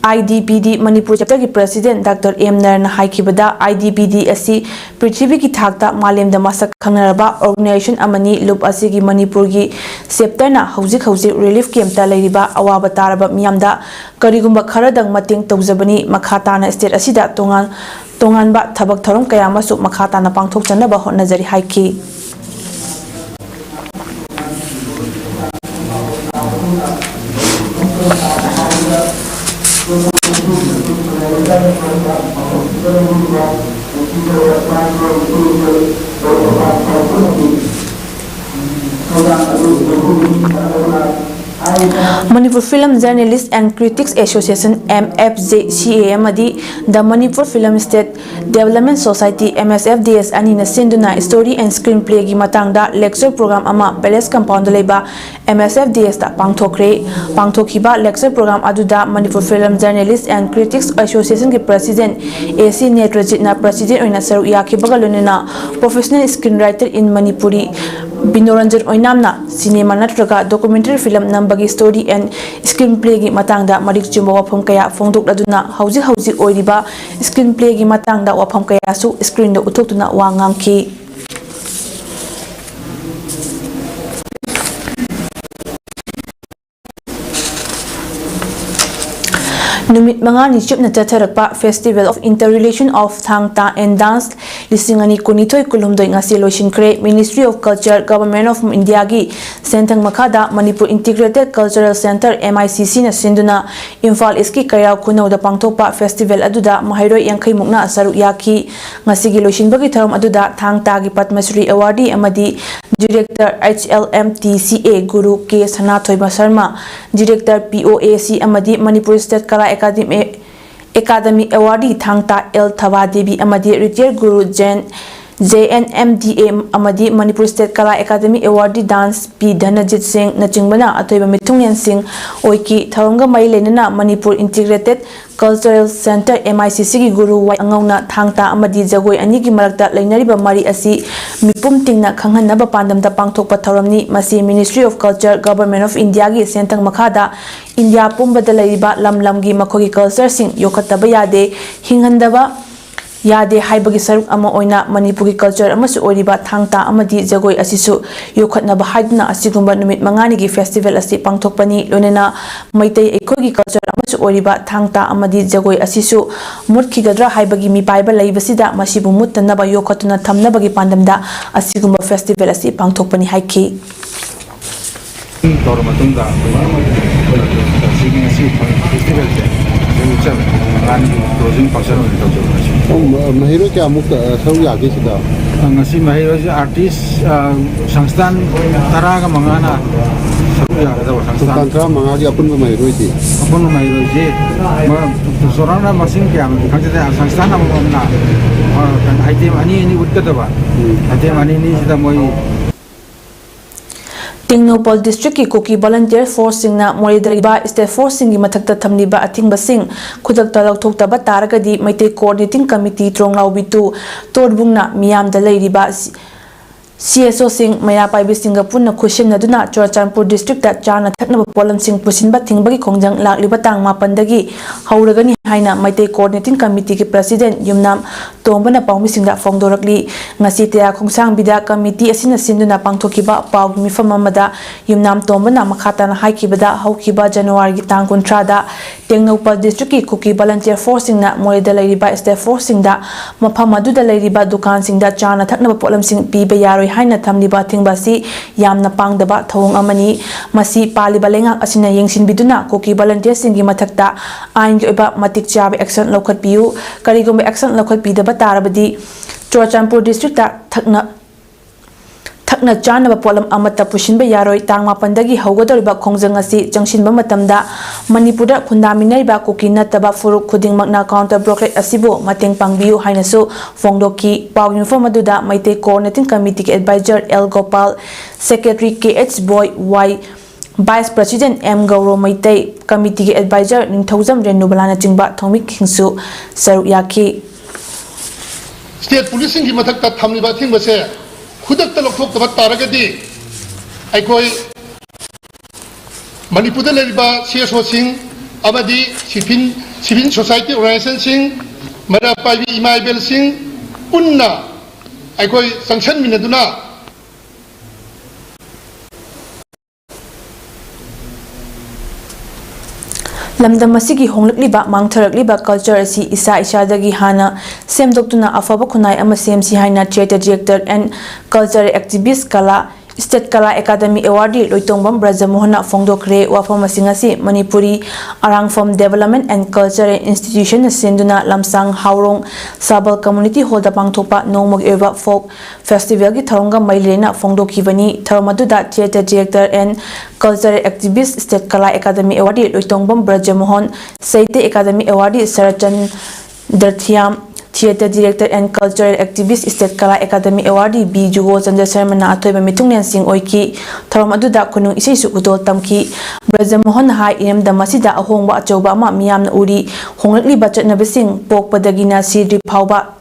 I D P D Manipur chapter ꯒꯤ president Doctor ꯑꯦꯝ ꯅꯔꯅ ꯍꯥꯏꯈꯤꯕꯗ, I D P D ꯑꯁꯤ ꯄ꯭ꯔꯤꯊꯤꯕꯤꯒꯤ ꯊꯥꯛꯇ ꯃꯥꯂꯦꯝꯗ ꯃꯁꯛ ꯈꯪꯅꯔꯕ organization ꯑꯃꯅꯤ꯫ ꯂꯨꯞ ꯑꯁꯤꯒꯤ ꯃꯅꯤꯄꯨꯔꯒꯤ chapter ꯅ ꯍꯧꯖꯤꯛ ꯍꯧꯖꯤꯛ relief camp ꯇ ꯂꯩꯔꯤꯕ ꯑꯋꯥꯕ ꯇꯥꯔꯕ ꯃꯤꯌꯥꯝꯗ ꯀꯔꯤꯒꯨꯝꯕ ꯈꯔꯗꯪ ꯃꯇꯦꯡ ꯇꯧꯖꯕꯅꯤ꯫ ꯃꯈꯥ ꯇꯥꯅ state ꯑꯁꯤꯗ ꯇꯣꯉꯥꯟ ꯇꯣꯉꯥꯟꯕ ꯊꯕꯛ ꯊꯧꯔꯝ ꯀꯌꯥ ꯑꯃꯁꯨ ꯃꯈꯥ ꯇꯥꯅ ꯄꯥꯡꯊꯣꯛꯆꯅꯕ ꯍꯣꯠꯅꯖꯔꯤ ꯍꯥꯏꯈꯤ꯫ Manipur Film Journalist and Critics Association, M F J C A, ꯑꯃꯗꯤ The Manipur Film State Development Society, M S F D S, ꯑꯅꯤꯅ ꯁꯤꯟꯗꯨꯅ story and screenplayꯒꯤ ꯃꯇꯥꯡꯗ lecture program ꯑꯃ Palace Compoundꯗ ꯂꯩꯕ M S F D Sꯇ ꯄꯥꯡꯊꯣꯛꯈ꯭ꯔꯦ꯫ ꯄꯥꯡꯊꯣꯛꯈꯤꯕ lecture program ꯑꯗꯨꯗ Manipur Film Journalist and Critics Associationꯒꯤ President A C ꯅꯦꯇ꯭ꯔꯖꯤꯠꯅ President ꯑꯣꯏꯅ ꯁꯔꯨꯛ ꯌꯥꯈꯤꯕꯒ ꯂꯣꯏꯅꯅ Professional Screenwriter in Manipuri ꯕꯤꯅꯣꯔꯟꯖꯟ ꯑꯣꯏꯅꯥꯝꯅ cinema ꯅꯠꯇ꯭ꯔꯒ documentary film ꯅꯝꯕꯒꯤ story and screenplayꯒꯤ ꯃꯇꯥꯡꯗ ꯃꯔꯤꯛ ꯆꯨꯝꯕ ꯋꯥꯐꯝ ꯀꯌꯥ ꯐꯣꯡꯗꯣꯛꯂꯗꯨꯅ ꯍꯧꯖꯤꯛ ꯍꯧꯖꯤꯛ ꯑꯣꯏꯔꯤꯕ screenplayꯒꯤ ꯃꯇꯥꯡꯗ ꯋꯥꯐꯝ ꯀꯌꯥꯁꯨ screenꯗ ꯎꯠꯊꯣꯛꯇꯨꯅ ꯋꯥ ꯉꯥꯡꯈꯤ꯫ ꯅꯨꯃꯤꯠ ꯃꯉꯥꯅꯤ ꯆꯨꯞꯅ ꯆꯠꯊꯔꯛꯄ Festival of Interrelation of Thang Ta and Dance ꯂꯤꯁꯤꯡ ꯑꯅꯤ ꯀꯨꯟꯅꯤꯊꯣꯏ ꯀꯨꯟꯍꯨꯝꯗꯣꯏ ꯉꯁꯤ ꯂꯣꯏꯁꯤꯟꯈ꯭ꯔꯦ꯫ Ministry of Culture, Government of Indiaꯒꯤ ꯁꯦꯟꯊꯪ ꯃꯈꯥꯗ Manipur Integrated Cultural Centre, M I C Cꯅ ꯁꯤꯟꯗꯨꯅ ꯏꯝꯐꯥꯜ ꯏꯁꯀꯤ ꯀꯩꯔꯥꯎ ꯈꯨꯅꯧꯗ ꯄꯥꯡꯊꯣꯛꯄ festival ꯑꯗꯨꯗ ꯃꯍꯩꯔꯣꯏ ꯌꯥꯡꯈꯩ ꯃꯨꯛꯅ ꯁꯔꯨꯛ ꯌꯥꯈꯤ꯫ ꯉꯁꯤꯒꯤ ꯂꯣꯏꯁꯤꯟꯕꯒꯤ ꯊꯧꯔꯝ ꯑꯗꯨꯗ ꯊꯥꯡ ꯇꯥꯒꯤ ꯄꯗꯃ ꯁ꯭ꯔꯤ awardee ꯑꯃꯗꯤ Director H L M T C A Guru K ꯁꯅꯥꯊꯣꯏꯕ Sharma, Director P O A C ꯑꯃꯗꯤ Manipur State Kala Academy, Academy awardee ꯊꯥꯡ ꯇꯥ ꯑꯦꯜ ꯊꯕꯥ ꯗꯦꯕꯤ ꯑꯃꯗꯤ retired Guru Jain, J N M D A ꯑꯃꯗꯤ Manipur State Kala Academy awardee dance P ꯙꯅꯖꯤꯠ ꯁꯤꯡꯅꯆꯤꯡꯕꯅ ꯑꯊꯣꯏꯕ ꯃꯤꯊꯨꯡꯂꯦꯟꯁꯤꯡ ꯑꯣꯏꯈꯤ꯫ ꯊꯧꯔꯝꯒ ꯃꯔꯤ ꯂꯩꯅꯅ Manipur Integrated Cultural Centre, M I C Cꯒꯤ ꯒꯨꯔꯨ ꯋꯥꯏ ꯑꯉꯧꯅ ꯊꯥꯡ ꯇꯥ ꯑꯃꯗꯤ ꯖꯒꯣꯏ ꯑꯅꯤꯒꯤ ꯃꯔꯛꯇ ꯂꯩꯅꯔꯤꯕ ꯃꯔꯤ ꯑꯁꯤ ꯃꯤꯄꯨꯝ ꯇꯤꯡꯅ ꯈꯪꯍꯟꯅꯕ ꯄꯥꯟꯗꯝꯗ ꯄꯥꯡꯊꯣꯛꯄ ꯊꯧꯔꯝꯅꯤ꯫ ꯃꯁꯤ Ministry of Culture, Government of Indiaꯒꯤ ꯁꯦꯟꯊꯪ ꯃꯈꯥꯗ ꯏꯟꯗꯤꯌꯥ ꯄꯨꯝꯕꯗ ꯂꯩꯔꯤꯕ ꯂꯝ ꯂꯝꯒꯤ ꯃꯈꯣꯏꯒꯤ cultureꯁꯤꯡ ꯌꯣꯛꯈꯠꯇꯕ ꯌꯥꯗꯦ, ꯍꯤꯡꯍꯟꯗꯕ ꯌꯥꯗꯦ ꯍꯥꯏꯕꯒꯤ ꯁꯔꯨꯛ ꯑꯃ ꯑꯣꯏꯅ ꯃꯅꯤꯄꯨꯔꯒꯤ culture ꯑꯃꯁꯨ ꯑꯣꯏꯔꯤꯕ ꯊꯥꯡ ꯇꯥ ꯑꯃꯗꯤ ꯖꯒꯣꯏ ꯑꯁꯤꯁꯨ ꯌꯣꯛꯈꯠꯅꯕ ꯍꯥꯏꯗꯨꯅ ꯑꯁꯤꯒꯨꯝꯕ ꯅꯨꯃꯤꯠ ꯃꯉꯥꯅꯤꯒꯤ festival ꯑꯁꯤ ꯄꯥꯡꯊꯣꯛꯄꯅꯤ꯫ ꯂꯣꯏꯅꯅ ꯃꯩꯇꯩ ꯑꯩꯈꯣꯏꯒꯤ culture ꯑꯃꯁꯨ ꯑꯣꯏꯔꯤꯕ ꯊꯥꯡ ꯇꯥ ꯑꯃꯗꯤ ꯖꯒꯣꯏ ꯑꯁꯤꯁꯨ ꯃꯨꯠꯈꯤꯒꯗ꯭ꯔꯥ ꯍꯥꯏꯕꯒꯤ ꯃꯤꯄꯥꯏꯕ ꯂꯩꯕꯁꯤꯗ ꯃꯁꯤꯕꯨ ꯃꯨꯠꯇꯅꯕ ꯌꯣꯛꯈꯠꯇꯨꯅ ꯊꯝꯅꯕꯒꯤ ꯄꯥꯟꯗꯝꯗ ꯑꯁꯤꯒꯨꯝꯕ festival ꯑꯁꯤ ꯄꯥꯡꯊꯣꯛꯄꯅꯤ ꯍꯥꯏꯈꯤ꯫ ꯇꯧꯔ ꯃꯇꯨꯡꯗ ꯑꯩꯈꯣꯏꯒꯤ ꯁꯤꯒꯤ ꯉꯁꯤ festivalꯁꯦ, ꯉꯁꯤ ꯎꯠꯆꯕ ꯃꯉꯥꯅꯤ closing function ꯑꯣꯏꯅ ꯇꯧꯖꯕ ꯉꯁꯤ꯫ ꯑꯣ, ꯃ-, ꯃꯍꯩꯔꯣꯏ ꯀꯌꯥꯃꯨꯛꯇ, ꯑ, ꯁꯔꯨꯛ ꯌꯥꯒꯦ ꯁꯤꯗ? ꯑ, ꯉꯁꯤ ꯃꯍꯩꯔꯣꯏꯁꯦ artist, ꯑ, ꯁꯪꯁꯊꯥꯟ ꯇꯔꯥꯒ ꯃꯉꯥꯅ ꯌꯥꯒꯗꯕ ꯁꯪꯁꯊꯥꯟ ꯇꯥꯡ ꯇꯔꯥꯃꯉꯥꯒꯤ ꯑꯄꯨꯟꯕ ꯃꯍꯩꯔꯣꯏꯗꯤ? ꯑꯄꯨꯟꯕ ꯃꯍꯩꯔꯣꯏꯁꯦ ꯃ-, ꯆꯥꯎꯔꯥꯛꯅ ꯃꯁꯤꯡ ꯀꯌꯥꯅꯣꯗꯤ ꯈꯪꯖꯗꯦ꯫ ꯁꯪꯁꯊꯥꯟ ꯑꯃꯃꯝꯅ, ꯑ, ꯀꯩꯅꯣ, item ꯑꯅꯤ ꯑꯅꯤ ꯎꯠꯀꯗꯕ꯫ ꯎꯝ꯫ Item ꯑꯅꯤ ꯑꯅꯤꯁꯤꯗ ꯃꯣꯏ ꯇꯦꯡꯅꯧꯄꯜ district ꯀꯤ ꯀꯨꯀꯤ volunteer force ꯁꯤꯡꯅ ꯃꯣꯔꯦꯗ ꯂꯩꯕ state force ꯁꯤꯡꯒꯤ ꯃꯊꯛꯇ ꯊꯝꯂꯤꯕ ꯑꯊꯤꯡꯕꯁꯤꯡ ꯈꯨꯗꯛꯇ ꯂꯧꯊꯣꯛꯇꯕ ꯇꯥꯔꯒꯗꯤ ꯃꯩꯇꯩ Coordinating Committee ꯇ꯭ꯔꯣꯡꯂꯥꯎꯕꯤ two ꯇꯣꯔꯕꯨꯡꯅ ꯃꯤꯌꯥꯝꯗ ꯂꯩꯔꯤꯕ ꯁꯤ-, C S O ꯁꯤꯡ, ꯃꯩꯔꯥ ꯄꯥꯏꯕꯤꯁꯤꯡꯒ ꯄꯨꯟꯅ ꯈꯨꯠꯁꯝꯅꯗꯨꯅ ꯆꯨꯔꯆꯥꯟꯄꯨꯔ district ꯇ ꯆꯥꯅ ꯊꯛꯅꯕ ꯄꯣꯠꯂꯝꯁꯤꯡ ꯄꯨꯁꯤꯟꯕ ꯊꯤꯡꯕꯒꯤ ꯈꯣꯡꯖꯪ ꯂꯥꯛꯂꯤꯕ ꯇꯥꯡ ꯃꯥꯄꯟꯗꯒꯤ ꯍꯧꯔꯒꯅꯤ ꯍꯥꯏꯅ ꯃꯩꯇꯩ Coordinating Committee ꯒꯤ president ꯌꯨꯝꯅꯥꯝ ꯇꯣꯝꯕꯅ ꯄꯥꯎꯃꯤꯁꯤꯡꯗ ꯐꯣꯡꯗꯣꯔꯛꯂꯤ꯫ ꯉꯁꯤ ꯇꯦꯔꯥ ꯈꯣꯡꯁꯥꯡꯕꯤꯗ committee ꯑꯁꯤꯅ ꯁꯤꯟꯗꯨꯅ ꯄꯥꯡꯊꯣꯛꯈꯤꯕ ꯄꯥꯎꯒꯤ ꯃꯤꯐꯝ ꯑꯃꯗ ꯌꯨꯝꯅꯥꯝ ꯇꯣꯝꯕꯅ ꯃꯈꯥ ꯇꯥꯅ ꯍꯥꯏꯈꯤꯕꯗ, ꯍꯧꯈꯤꯕ January ꯒꯤ ꯇꯥꯡ ꯀꯨꯟꯊ꯭ꯔꯥꯗ ꯇꯦꯡꯅꯧꯄꯜ district ꯀꯤ ꯀꯨꯀꯤ volunteer force ꯁꯤꯡꯅ ꯃꯣꯔꯦꯗ ꯂꯩꯔꯤꯕ state force ꯁꯤꯡꯗ ꯃꯐꯝ ꯑꯗꯨꯗ ꯂꯩꯔꯤꯕ ꯗꯨꯀꯥꯟꯁꯤꯡꯗ ꯆꯥꯅ ꯊꯛꯅꯕ ꯄꯣꯠꯂꯝꯁꯤꯡ ꯄꯤꯕ ꯌꯥꯔꯣꯏ ꯍꯥꯏꯅ ꯊꯝꯂꯤꯕ ꯑꯊꯤꯡꯕ ꯑꯁꯤ ꯌꯥꯝꯅ ꯄꯥꯡꯗꯕ ꯊꯧꯑꯣꯡ ꯑꯃꯅꯤ꯫ ꯃꯁꯤ ꯄꯥꯜꯂꯤꯕ ꯂꯩꯉꯥꯛ ꯑꯁꯤꯅ ꯌꯦꯡꯁꯤꯟꯕꯤꯗꯨꯅ ꯀꯨꯀꯤ volunteer ꯁꯤꯡꯒꯤ ꯃꯊꯛꯇ ꯑꯥꯏꯟꯒꯤ ꯑꯣꯏꯕ ꯃꯇꯤꯛ ꯆꯥꯕ action ꯂꯧꯈꯠꯄꯤꯌꯨ꯫ ꯀꯔꯤꯒꯨꯝꯕ action ꯂꯧꯈꯠꯄꯤꯗꯕ ꯇꯥꯔꯕꯗꯤ ꯆꯨꯔꯆꯥꯟꯄꯨꯔ district ꯇ ꯊꯛꯅ ꯊꯛꯅ ꯆꯥꯅꯕ ꯄꯣꯠꯂꯝ ꯑꯃꯠꯇ ꯄꯨꯁꯤꯟꯕ ꯌꯥꯔꯣꯏ꯫ ꯇꯥꯡ ꯃꯥꯄꯟꯗꯒꯤ ꯍꯧꯒꯗꯧꯔꯤꯕ ꯈꯣꯡꯖꯪ ꯑꯁꯤ ꯆꯪꯁꯤꯟꯕ ꯃꯇꯝꯗ ꯃꯅꯤꯄꯨꯔꯗ ꯈꯨꯟꯗꯥꯃꯤꯟꯅꯔꯤꯕ ꯀꯨꯀꯤ ꯅꯠꯇꯕ ꯐꯨꯔꯨꯞ ꯈꯨꯗꯤꯡꯃꯛꯅ counter blockade ꯑꯁꯤꯕꯨ ꯃꯇꯦꯡ ꯄꯥꯡꯕꯤꯌꯨ ꯍꯥꯏꯅꯁꯨ ꯐꯣꯡꯗꯣꯛꯈꯤ꯫ ꯄꯥꯎ ꯌꯨꯝꯐꯝ ꯑꯗꯨꯗ ꯃꯩꯇꯩ Coordinating Committee ꯒꯤ advisor L Gopal, secretary K H Boi, Y vice president M Gauro Meitei, committee ꯒꯤ advisor ꯅꯤꯡꯊꯧꯖꯝ ꯔꯦꯅꯨꯕꯂꯥꯅꯆꯤꯡꯕ ꯊꯧꯃꯤꯁꯤꯡꯁꯨ ꯁꯔꯨꯛ ꯌꯥꯈꯤ꯫ State police ꯁꯤꯡꯒꯤ ꯃꯊꯛꯇ ꯊꯝꯂꯤꯕ ꯑꯊꯤꯡꯕꯁꯦ ꯈꯨꯗꯛꯇ ꯂꯧꯊꯣꯛꯇꯕ ꯇꯥꯔꯒꯗꯤ ꯑꯩꯈꯣꯏ ꯃꯅꯤꯄꯨꯔꯗ ꯂꯩꯔꯤꯕ C S O ꯁꯤꯡ ꯑꯃꯗꯤ civil, civil society organization ꯁꯤꯡ, ꯃꯩꯔꯥ ꯄꯥꯏꯕꯤ ꯏꯃꯥ ꯏꯕꯦꯜꯁꯤꯡ ꯄꯨꯟꯅ ꯑꯩꯈꯣꯏ ꯆꯪꯁꯟꯃꯤꯟꯅꯗꯨꯅ ꯂꯝꯗꯝ ꯑꯁꯤꯒꯤ ꯍꯣꯡꯂꯛꯂꯤꯕ, ꯃꯥꯡꯊꯔꯛꯂꯤꯕ culture ꯑꯁꯤ ꯏꯁꯥ ꯏꯁꯥꯗꯒꯤ ꯍꯥꯟꯅ ꯁꯦꯝꯗꯣꯛꯇꯨꯅ ꯑꯐꯕ ꯈꯨꯟꯅꯥꯏ ꯑꯃ ꯁꯦꯝꯁꯤ ꯍꯥꯏꯅ theatre director and culture activist ꯀꯂꯥ State Kala Academy Awardee ꯂꯣꯏꯇꯣꯡꯕꯝ ꯕ꯭ꯔꯖꯃꯣꯍꯟꯅ ꯐꯣꯡꯗꯣꯛꯈ꯭ꯔꯦ꯫ ꯋꯥꯐꯝ ꯑꯁꯤꯡ ꯑꯁꯤ Manipuri ꯑꯔꯥꯡꯐꯝ Development and Cultural Institution ꯅ ꯁꯤꯟꯗꯨꯅ ꯂꯝꯁꯥꯡ ꯍꯥꯎꯔꯣꯡ ꯁꯥꯕꯜ Community Hall ꯗ ꯄꯥꯡꯊꯣꯛꯄ ꯅꯣꯡꯃꯒꯤ ꯑꯣꯏꯕ Folk Festival ꯒꯤ ꯊꯧꯔꯝꯒ ꯃꯔꯤ ꯂꯩꯅꯅ ꯐꯣꯡꯗꯣꯛꯈꯤꯕꯅꯤ꯫ ꯊꯧꯔꯝ ꯑꯗꯨꯗ Theatre Director and Cultural Activist, Stateꯀꯂꯥ Academy Awardee Loitongbam Brajamohan, Sahitya Academy Awardee Saratchandra Thiyam, Theatre Director and Cultural Activist, State Kala Academy Awardee B Jugolchandra ꯁꯔꯃꯅ ꯑꯊꯣꯏꯕ ꯃꯤꯊꯨꯡꯂꯦꯟꯁꯤꯡ ꯑꯣꯏꯈꯤ꯫ ꯊꯧꯔꯝ ꯑꯗꯨꯗ ꯈꯨꯅꯨꯡ ꯏꯁꯩꯁꯨ ꯈꯨꯗꯣꯜ ꯇꯝꯈꯤ꯫ ꯕ꯭ꯔꯖꯃꯣꯍꯟꯅ ꯍꯥꯏ, ꯏꯔꯝꯗꯝ ꯑꯁꯤꯗ ꯑꯍꯣꯡꯕ ꯑꯆꯧꯕ ꯑꯃ ꯃꯤꯌꯥꯝꯅ ꯎꯔꯤ꯫ ꯍꯣꯡꯂꯛꯂꯤꯕ ꯆꯠꯅꯕꯤꯁꯤꯡ ꯄꯣꯛꯄꯗꯒꯤꯅ ꯁꯤꯗ꯭ꯔꯤ ꯐꯥꯎꯕ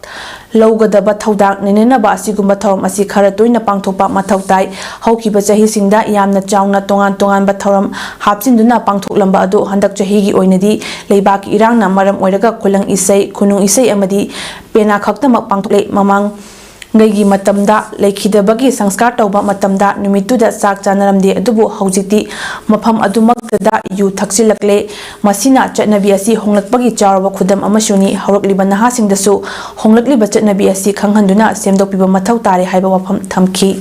ꯂꯧꯒꯗꯕ ꯊꯧꯗꯥꯡ ꯅꯩꯅꯅꯕ ꯑꯁꯤꯒꯨꯝꯕ ꯊꯧꯔꯝ ꯑꯁꯤ ꯈꯔ ꯇꯣꯏꯅ ꯄꯥꯡꯊꯣꯛꯄ ꯃꯊꯧ ꯇꯥꯏ꯫ ꯍꯧꯈꯤꯕ ꯆꯍꯤꯁꯤꯡꯗ ꯌꯥꯝꯅ ꯆꯥꯎꯅ ꯇꯣꯉꯥꯟ ꯇꯣꯉꯥꯟꯕ ꯊꯧꯔꯝ ꯍꯥꯞꯆꯤꯟꯗꯨꯅ ꯄꯥꯡꯊꯣꯛꯂꯝꯕ ꯑꯗꯨ ꯍꯟꯗꯛ ꯆꯍꯤꯒꯤ ꯑꯣꯏꯅꯗꯤ ꯂꯩꯕꯥꯛꯀꯤ ꯏꯔꯥꯡꯅ ꯃꯔꯝ ꯑꯣꯏꯔꯒ ꯈꯨꯂꯪ ꯏꯁꯩ, ꯈꯨꯅꯨꯡ ꯏꯁꯩ ꯑꯃꯗꯤ ꯄꯦꯅꯥ ꯈꯛꯇꯃꯛ ꯄꯥꯡꯊꯣꯛꯂꯦ꯫ ꯃꯃꯥꯡꯉꯩꯒꯤ ꯃꯇꯝꯗ ꯂꯩꯈꯤꯗꯕꯒꯤ ꯁꯪꯁꯀꯥꯔ ꯇꯧꯕ ꯃꯇꯝꯗ ꯅꯨꯃꯤꯠꯇꯨꯗ ꯆꯥꯛ ꯆꯥꯅꯔꯝꯗꯦ, ꯑꯗꯨꯕꯨ ꯍꯧꯖꯤꯛꯇꯤ ꯃꯐꯝ ꯑꯗꯨꯃꯛꯇꯗ ꯌꯨ ꯊꯛꯆꯤꯜꯂꯛꯂꯦ꯫ ꯃꯁꯤꯅ ꯆꯠꯅꯕꯤ ꯑꯁꯤ ꯍꯣꯡꯂꯛꯄꯒꯤ ꯆꯥꯎꯔꯕ ꯈꯨꯗꯝ ꯑꯃꯁꯨꯅꯤ꯫ ꯍꯧꯔꯛꯂꯤꯕ ꯅꯍꯥꯁꯤꯡꯗꯁꯨ ꯍꯣꯡꯂꯛꯂꯤꯕ ꯆꯠꯅꯕꯤ ꯑꯁꯤ ꯈꯪꯍꯟꯗꯨꯅ ꯁꯦꯝꯗꯣꯛꯄꯤꯕ ꯃꯊꯧ ꯇꯥꯔꯦ ꯍꯥꯏꯕ ꯋꯥꯐꯝ ꯊꯝꯈꯤ꯫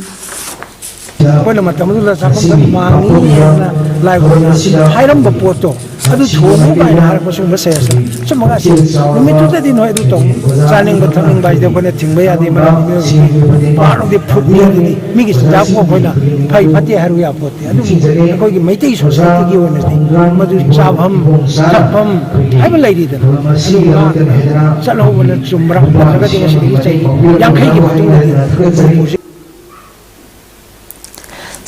ꯑꯩꯈꯣꯏꯅ ꯃꯇꯝ ꯑꯗꯨꯗ ꯆꯥꯛꯈꯨꯝꯗ ꯃꯥꯡꯉꯤ ꯍꯥꯏꯅ ꯂꯥꯏ ꯈꯨꯔꯨꯝꯅ ꯍꯥꯏꯔꯝꯕ ꯄꯣꯠꯇꯣ, ꯑꯗꯨ ꯊꯣꯡꯉꯨ ꯀꯥꯏꯅ ꯍꯥꯏꯔꯛꯄ ꯁꯤꯒꯨꯝꯕ ꯁꯦꯟꯁ ꯁꯨꯝꯕ ꯉꯁꯤ ꯅꯨꯃꯤꯠꯇꯨꯗꯗꯤ ꯅꯣꯏ ꯑꯗꯨ ꯇꯧ, ꯆꯥꯅꯤꯡꯕ ꯊꯛꯅꯤꯡꯕ ꯍꯥꯏꯁꯤꯗꯤ ꯑꯩꯈꯣꯏꯅ ꯊꯤꯡꯕ ꯌꯥꯗꯦ꯫ ꯃꯔꯝꯗꯤ ꯃꯤꯑꯣꯏꯕꯒꯤ part of the food ꯅꯤ꯫ ꯑꯗꯨꯗꯤ ꯃꯤꯒꯤ ꯆꯤꯟꯖꯥꯛꯄꯨ ꯑꯩꯈꯣꯏꯅ ꯐꯩ ꯐꯠꯇꯦ ꯍꯥꯏꯔꯨ ꯌꯥꯄꯣꯠꯇꯦ꯫ ꯑꯗꯨꯝ ꯑꯩꯈꯣꯏꯒꯤ ꯃꯩꯇꯩ society ꯒꯤ ꯑꯣꯏꯅꯗꯤ ꯃꯗꯨ ꯆꯥꯐꯝ ꯊꯛꯐꯝ ꯍꯥꯏꯕ ꯂꯩꯔꯤꯗꯅ, ꯑꯗꯨ ꯉꯥꯛꯅ ꯆꯠꯍꯧꯕꯅ ꯆꯨꯝꯕ꯭ꯔꯥ? ꯅꯠꯇ꯭ꯔꯒꯗꯤ ꯉꯁꯤꯗꯒꯤ ꯆꯍꯤ ꯌꯥꯡꯈꯩꯒꯤ ꯃꯇꯨꯡꯗꯗꯤ ꯃꯅꯤꯄꯨꯔꯁꯤ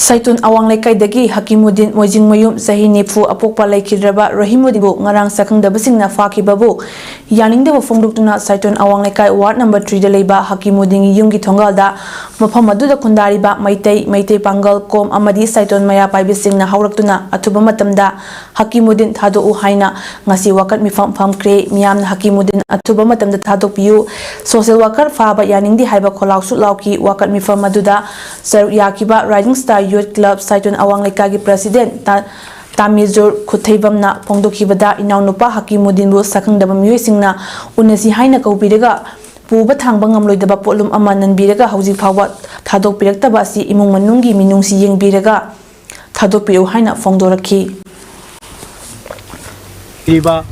ꯁꯥꯏꯇꯣꯟ ꯑꯋꯥꯡ ꯂꯩꯀꯥꯏꯗꯒꯤ ꯍꯀꯤꯃꯨꯗꯤꯟ ꯃꯣꯏꯖꯤꯡꯃꯌꯨꯝ, ꯆꯍꯤ ꯅꯤꯐꯨ, ꯑꯄꯣꯛꯄ ꯂꯩꯈꯤꯗ꯭ꯔꯕ ꯔꯣꯍꯤꯃꯨꯗꯤꯟꯕꯨ ꯉꯔꯥꯡ ꯁꯛꯈꯪꯗꯕꯁꯤꯡꯅ ꯐꯥꯈꯤꯕꯕꯨ ꯌꯥꯅꯤꯡꯗꯕ ꯐꯣꯡꯗꯣꯛꯇꯨꯅ ꯁꯥꯏꯇꯣꯟ ꯑꯋꯥꯡ ꯂꯩꯀꯥꯏ ward number three ꯗ ꯂꯩꯕ ꯍꯀꯤꯃꯨꯗꯤꯟꯒꯤ ꯌꯨꯝꯒꯤ ꯊꯣꯡꯒꯥꯜꯗ ꯃꯐꯝ ꯑꯗꯨꯗ ꯈꯨꯟꯗꯥꯔꯤꯕ ꯃꯩꯇꯩ, ꯃꯩꯇꯩ ꯄꯥꯡꯒꯜ, ꯀꯣꯝ ꯑꯃꯗꯤ ꯁꯥꯏꯇꯣꯟ ꯃꯩꯔꯥ ꯄꯥꯏꯕꯤꯁꯤꯡꯅ ꯍꯧꯔꯛꯇꯨꯅ ꯑꯊꯨꯕ ꯃꯇꯝꯗ ꯍꯀꯤꯃꯨꯗꯤꯟ ꯊꯥꯗꯣꯛꯎ ꯍꯥꯏꯅ ꯉꯁꯤ ꯋꯥꯀꯠ ꯃꯤꯐꯝ ꯐꯝꯈ꯭ꯔꯦ꯫ ꯃꯤꯌꯥꯝꯅ ꯍꯀꯤꯃꯨꯗꯤꯟ ꯑꯊꯨꯕ ꯃꯇꯝꯗ ꯊꯥꯗꯣꯛꯄꯤꯌꯨ, social worker ꯐꯥꯕ ꯌꯥꯅꯤꯡꯗꯦ ꯍꯥꯏꯕ ꯈꯣꯜꯂꯥꯎꯁꯨ ꯂꯥꯎꯈꯤ꯫ ꯋꯥꯀꯠ ꯃꯤꯐꯝ ꯑꯗꯨꯗ ꯁꯔꯨꯛ ꯌꯥꯈꯤꯕ Rising Star Youth Club ꯁꯥꯏꯇꯣꯟ ꯑꯋꯥꯡ ꯂꯩꯀꯥꯏꯒꯤ president ꯇꯥ-, ꯇꯥꯃꯤꯖꯨꯔ ꯈꯨꯊꯩꯕꯝꯅ ꯐꯣꯡꯗꯣꯛꯈꯤꯕꯗ, ꯏꯅꯥꯎꯅꯨꯄꯥ ꯍꯀꯤꯃꯨꯗꯤꯟꯕꯨ ꯁꯛꯈꯪꯗꯕ ꯃꯤꯑꯣꯏꯁꯤꯡꯅ ꯎꯅꯁꯤ ꯍꯥꯏꯅ ꯀꯧꯕꯤꯔꯒ ꯄꯨꯕ ꯊꯥꯡꯕ ꯉꯝꯂꯣꯏꯗꯕ ꯄꯣꯠꯂꯨꯝ ꯑꯃ ꯅꯟꯕꯤꯔꯒ ꯍꯧꯖꯤꯛ ꯐꯥꯎꯕ ꯊꯥꯗꯣꯛꯄꯤꯔꯛꯇꯕ ꯑꯁꯤ ꯏꯃꯨꯡ ꯃꯅꯨꯡꯒꯤ ꯃꯤꯅꯨꯡꯁꯤ ꯌꯦꯡꯕꯤꯔꯒ ꯊꯥꯗꯣꯛꯄꯤꯔꯛꯎ ꯍꯥꯏꯅ ꯐꯣꯡꯗꯣꯔꯛꯈꯤ꯫ ꯄꯤꯕ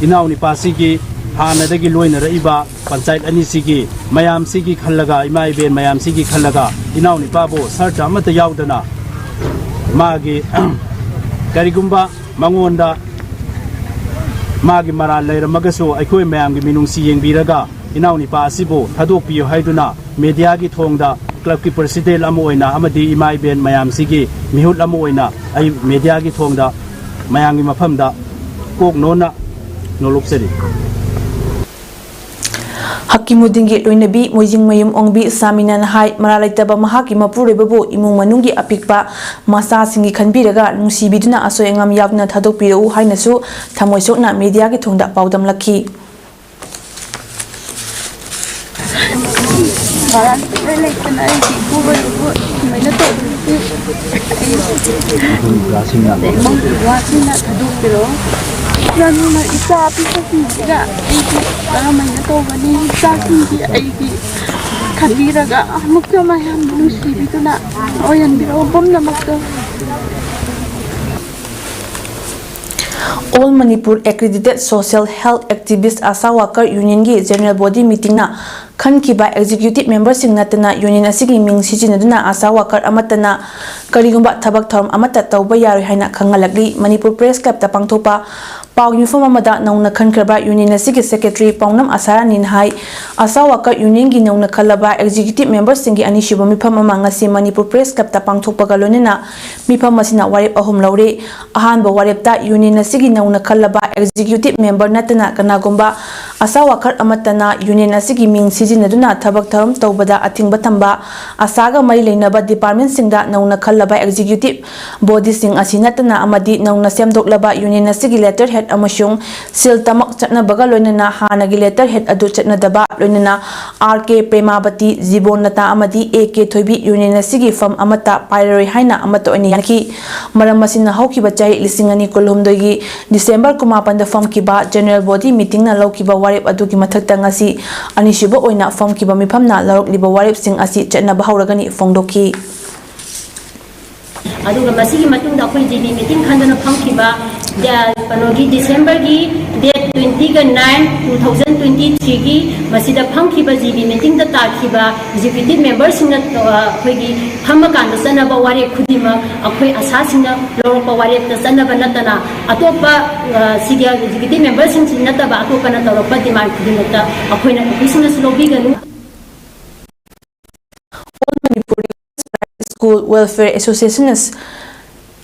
ꯏꯅꯥꯎꯅꯤꯄꯥꯁꯤꯒꯤ ꯍꯥꯟꯅꯗꯒꯤ ꯂꯣꯏꯅꯔꯛꯏꯕ ꯄꯟꯆꯥꯌꯠ ꯑꯅꯤꯁꯤꯒꯤ ꯃꯌꯥꯝꯁꯤꯒꯤ ꯈꯜꯂꯒ, ꯏꯃꯥ ꯏꯕꯦꯟ ꯃꯌꯥꯝꯁꯤꯒꯤ ꯈꯜꯂꯒ, ꯏꯅꯥꯎꯅꯤꯄꯥꯕꯨ ꯁꯔꯇ ꯑꯃꯠꯇ ꯌꯥꯎꯗꯅ ꯃꯥꯒꯤ ꯀꯔꯤꯒꯨꯝꯕ ꯃꯉꯣꯟꯗ ꯃꯥꯒꯤ ꯃꯔꯥꯜ ꯂꯩꯔꯝꯃꯒꯁꯨ ꯑꯩꯈꯣꯏ ꯃꯌꯥꯝꯒꯤ ꯃꯤꯅꯨꯡꯁꯤ ꯌꯦꯡꯕꯤꯔꯒ ꯏꯅꯥꯎꯅꯤꯄꯥ ꯑꯁꯤꯕꯨ ꯊꯥꯗꯣꯛꯄꯤꯌꯨ ꯍꯥꯏꯗꯨꯅ ꯃꯦꯗꯤꯌꯥꯒꯤ ꯊꯣꯡꯗ clubꯀꯤ president ꯑꯃ ꯑꯣꯏꯅ ꯑꯃꯗꯤ ꯏꯃꯥ ꯏꯕꯦꯟ ꯃꯌꯥꯝꯁꯤꯒꯤ ꯃꯤꯍꯨꯠ ꯑꯃ ꯑꯣꯏꯅ ꯑꯩ ꯃꯦꯗꯤꯌꯥꯒꯤ ꯊꯣꯡꯗ ꯃꯌꯥꯝꯒꯤ ꯃꯐꯝꯗ ꯀꯣꯛ ꯅꯣꯟꯅ ꯅꯣꯂꯣꯛꯆꯔꯤ꯫ ꯍꯀꯤꯃꯨꯗꯤꯟꯒꯤ ꯂꯣꯏꯅꯕꯤ ꯃꯣꯏꯖꯤꯡꯃꯌꯨꯝ ꯑꯣꯡꯕꯤ ꯁꯥꯃꯤꯅꯥꯅ ꯍꯥꯏ, ꯃꯔꯥꯜ ꯂꯩꯇꯕ ꯃꯍꯥꯛꯀꯤ ꯃꯄꯨꯔꯣꯏꯕꯕꯨ ꯏꯃꯨꯡ ꯃꯅꯨꯡꯒꯤ ꯑꯄꯤꯛꯄ ꯃꯆꯥꯁꯤꯡꯒꯤ ꯈꯟꯕꯤꯔꯒ ꯅꯨꯡꯁꯤꯕꯤꯗꯨꯅ ꯑꯁꯣꯏ ꯑꯉꯥꯝ ꯌꯥꯎꯗꯅ ꯊꯥꯗꯣꯛꯄꯤꯔꯛꯎ ꯍꯥꯏꯅꯁꯨ ꯊꯃꯣꯏ ꯁꯣꯛꯅ ꯃꯦꯗꯤꯌꯥꯒꯤ ꯊꯣꯡꯗ ꯄꯥꯎꯗꯝꯂꯛꯈꯤ꯫ ꯃꯔꯥꯜ ꯂꯩꯇꯅ ꯑꯩꯒꯤ ꯏꯄꯨꯔꯣꯏꯕꯕꯨ ꯁꯨꯃꯥꯏꯅ ꯇꯧꯕꯤꯔꯤꯁꯦ ꯑꯩ ꯏꯃꯨꯡꯒꯤ ꯋꯥꯁꯤꯡꯅ ꯊꯥꯗꯣꯛꯄꯤꯔꯛꯑꯣ꯫ ꯅꯪꯅ ꯏꯆꯥ ꯑꯄꯤꯛꯄꯁꯤꯡꯁꯤꯒ ꯑꯩꯒꯤ ꯀꯔꯝꯍꯥꯏꯅ ꯇꯧꯒꯅꯤ? ꯏꯆꯥꯁꯤꯡꯒꯤ ꯑꯩꯒꯤ ꯈꯟꯕꯤꯔꯒ ꯑꯃꯨꯛꯇ ꯃꯌꯥꯝ ꯅꯨꯡꯁꯤꯕꯤꯗꯨꯅ ꯑꯣꯏꯍꯟꯕꯤꯔꯛꯑꯣ ꯄꯨꯝꯅꯃꯛꯇ꯫ All Manipur Accredited Social Health Activist ASHA Worker Unionꯒꯤ General Body Meetingꯅ ꯈꯟꯈꯤꯕ executive memberꯁꯤꯡ ꯅꯠꯇꯅ union ꯑꯁꯤꯒꯤ ꯃꯤꯡ ꯁꯤꯖꯤꯟꯅꯗꯨꯅ ASHA worker ꯑꯃꯠꯇꯅ ꯀꯔꯤꯒꯨꯝꯕ ꯊꯕꯛ ꯊꯧꯔꯝ ꯑꯃꯠꯇ ꯇꯧꯕ ꯌꯥꯔꯣꯏ ꯍꯥꯏꯅ ꯈꯪꯍꯜꯂꯛꯂꯤ꯫ ꯃꯅꯤꯄꯨꯔ Press Clubꯇ ꯄꯥꯡꯊꯣꯛꯄ ꯄꯥꯎꯒꯤ ꯃꯤꯐꯝ ꯑꯃꯗ ꯅꯧꯅ ꯈꯟꯈ꯭ꯔꯕ union ꯑꯁꯤꯒꯤ secretary ꯄꯥꯎꯅꯝ ꯑꯁꯥꯔꯥꯅꯤꯅ ꯍꯥꯏ, ASHA worker unionꯒꯤ ꯅꯧꯅ ꯈꯜꯂꯕ executive memberꯁꯤꯡꯒꯤ ꯑꯅꯤꯁꯨꯕ ꯃꯤꯐꯝ ꯑꯃ ꯉꯁꯤ ꯃꯅꯤꯄꯨꯔ Press Clubꯇ ꯄꯥꯡꯊꯣꯛꯄꯒ ꯂꯣꯏꯅꯅ ꯃꯤꯐꯝ ꯑꯁꯤꯅ ꯋꯥꯔꯦꯞ ꯑꯍꯨꯝ ꯂꯧꯔꯦ꯫ ꯑꯍꯥꯟꯕ ꯋꯥꯔꯦꯞꯇ union ꯑꯁꯤꯒꯤ ꯅꯧꯅ ꯈꯜꯂꯕ executive member ꯅꯠꯇꯅ ꯀꯅꯥꯒꯨꯝꯕ ASHA worker ꯑꯃꯠꯇꯅ union ꯑꯁꯤꯒꯤ ꯃꯤꯡ ꯁꯤꯖꯤꯟꯅꯗꯨꯅ ꯊꯕꯛ ꯊꯧꯔꯝ ꯇꯧꯕꯗ ꯑꯊꯤꯡꯕ ꯊꯝꯕ, ASHAꯒ ꯃꯔꯤ ꯂꯩꯅꯕ departmentꯁꯤꯡꯗ ꯅꯧꯅ ꯈꯜꯂꯕ executive bodyꯁꯤꯡ ꯑꯁꯤ ꯅꯠꯇꯅ ꯑꯃꯗꯤ ꯅꯧꯅ ꯁꯦꯝꯗꯣꯛꯂꯕ union ꯑꯁꯤꯒꯤ letterhead ꯑꯃꯁꯨꯡ seal ꯇꯃꯛ ꯆꯠꯅꯕꯒ ꯂꯣꯏꯅꯅ ꯍꯥꯟꯅꯒꯤ letterhead ꯑꯗꯨ ꯆꯠꯅꯗꯕ, ꯂꯣꯏꯅꯅ ꯑꯥꯔ ꯀꯦ ꯄ꯭ꯔꯦꯃꯥꯕꯇꯤ, ꯖꯤꯕꯣꯟ ꯂꯇꯥ ꯑꯃꯗꯤ ꯑꯦ ꯀꯦ ꯊꯣꯏꯕꯤ union ꯑꯁꯤꯒꯤ firm ꯑꯃꯠꯇ ꯄꯥꯏꯔꯔꯣꯏ ꯍꯥꯏꯅ ꯑꯃꯠꯇ ꯑꯣꯏꯅ ꯌꯥꯅꯈꯤ꯫ ꯃꯔꯝ ꯑꯁꯤꯅ ꯍꯧꯈꯤꯕ ꯆꯍꯤ ꯂꯤꯁꯤꯡ ꯑꯅꯤ ꯀꯨꯟꯍꯨꯝꯗꯣꯏꯒꯤ December ꯀꯨꯟꯃꯥꯄꯟꯗ ꯐꯝꯈꯤꯕ General Body Meetingꯅ ꯂꯧꯈꯤꯕ ꯋꯥꯔꯦꯞ ꯑꯗꯨꯒꯤ ꯃꯊꯛꯇ ꯉꯁꯤ ꯑꯅꯤꯁꯨꯕ ꯑꯣꯏꯅ ꯐꯝꯈꯤꯕ ꯃꯤꯐꯝꯅ ꯂꯧꯔꯛꯂꯤꯕ ꯋꯥꯔꯦꯞꯁꯤꯡ ꯑꯁꯤ ꯆꯠꯅꯕ ꯍꯧꯔꯒꯅꯤ ꯐꯣꯡꯗꯣꯛꯈꯤ꯫ ꯑꯗꯨꯒ ꯃꯁꯤꯒꯤ ꯃꯇꯨꯡꯗ ꯑꯩꯈꯣꯏ ꯖꯤ ꯕꯤ meeting ꯈꯟꯗꯨꯅ ꯐꯝꯈꯤꯕ, ꯗ-, ꯀꯩꯅꯣꯒꯤ Decemberꯒꯤ date twenty-nine, two thousand twenty-threeꯒꯤ ꯃꯁꯤꯗ ꯐꯝꯈꯤꯕ ꯖꯤ ꯕꯤ meetingꯗ ꯇꯥꯈꯤꯕ executive memberꯁꯤꯡꯅ, ꯑ, ꯑꯩꯈꯣꯏꯒꯤ ꯐꯝꯃꯀꯥꯟꯗ ꯆꯠꯅꯕ ꯋꯥꯔꯦꯞ ꯈꯨꯗꯤꯡꯃꯛ ꯑꯩꯈꯣꯏ ꯑꯁꯥꯁꯤꯡꯅ ꯂꯧꯔꯛꯄ ꯋꯥꯔꯦꯞꯇ ꯆꯠꯅꯕ ꯅꯠꯇꯅ ꯑꯇꯣꯞꯄ, ꯑ, ꯁꯤꯒꯤ executive memberꯁꯤꯡꯁꯤ ꯅꯠꯇꯕ ꯑꯇꯣꯞꯄꯅ ꯇꯧꯔꯛꯄ demand ꯈꯨꯗꯤꯡꯃꯛꯇ ꯑꯩꯈꯣꯏꯅ ꯑꯣꯐꯤꯁꯁꯤꯡꯅꯁꯨ ꯂꯧꯕꯤꯒꯅꯨ꯫ All Manipur School Welfare Association,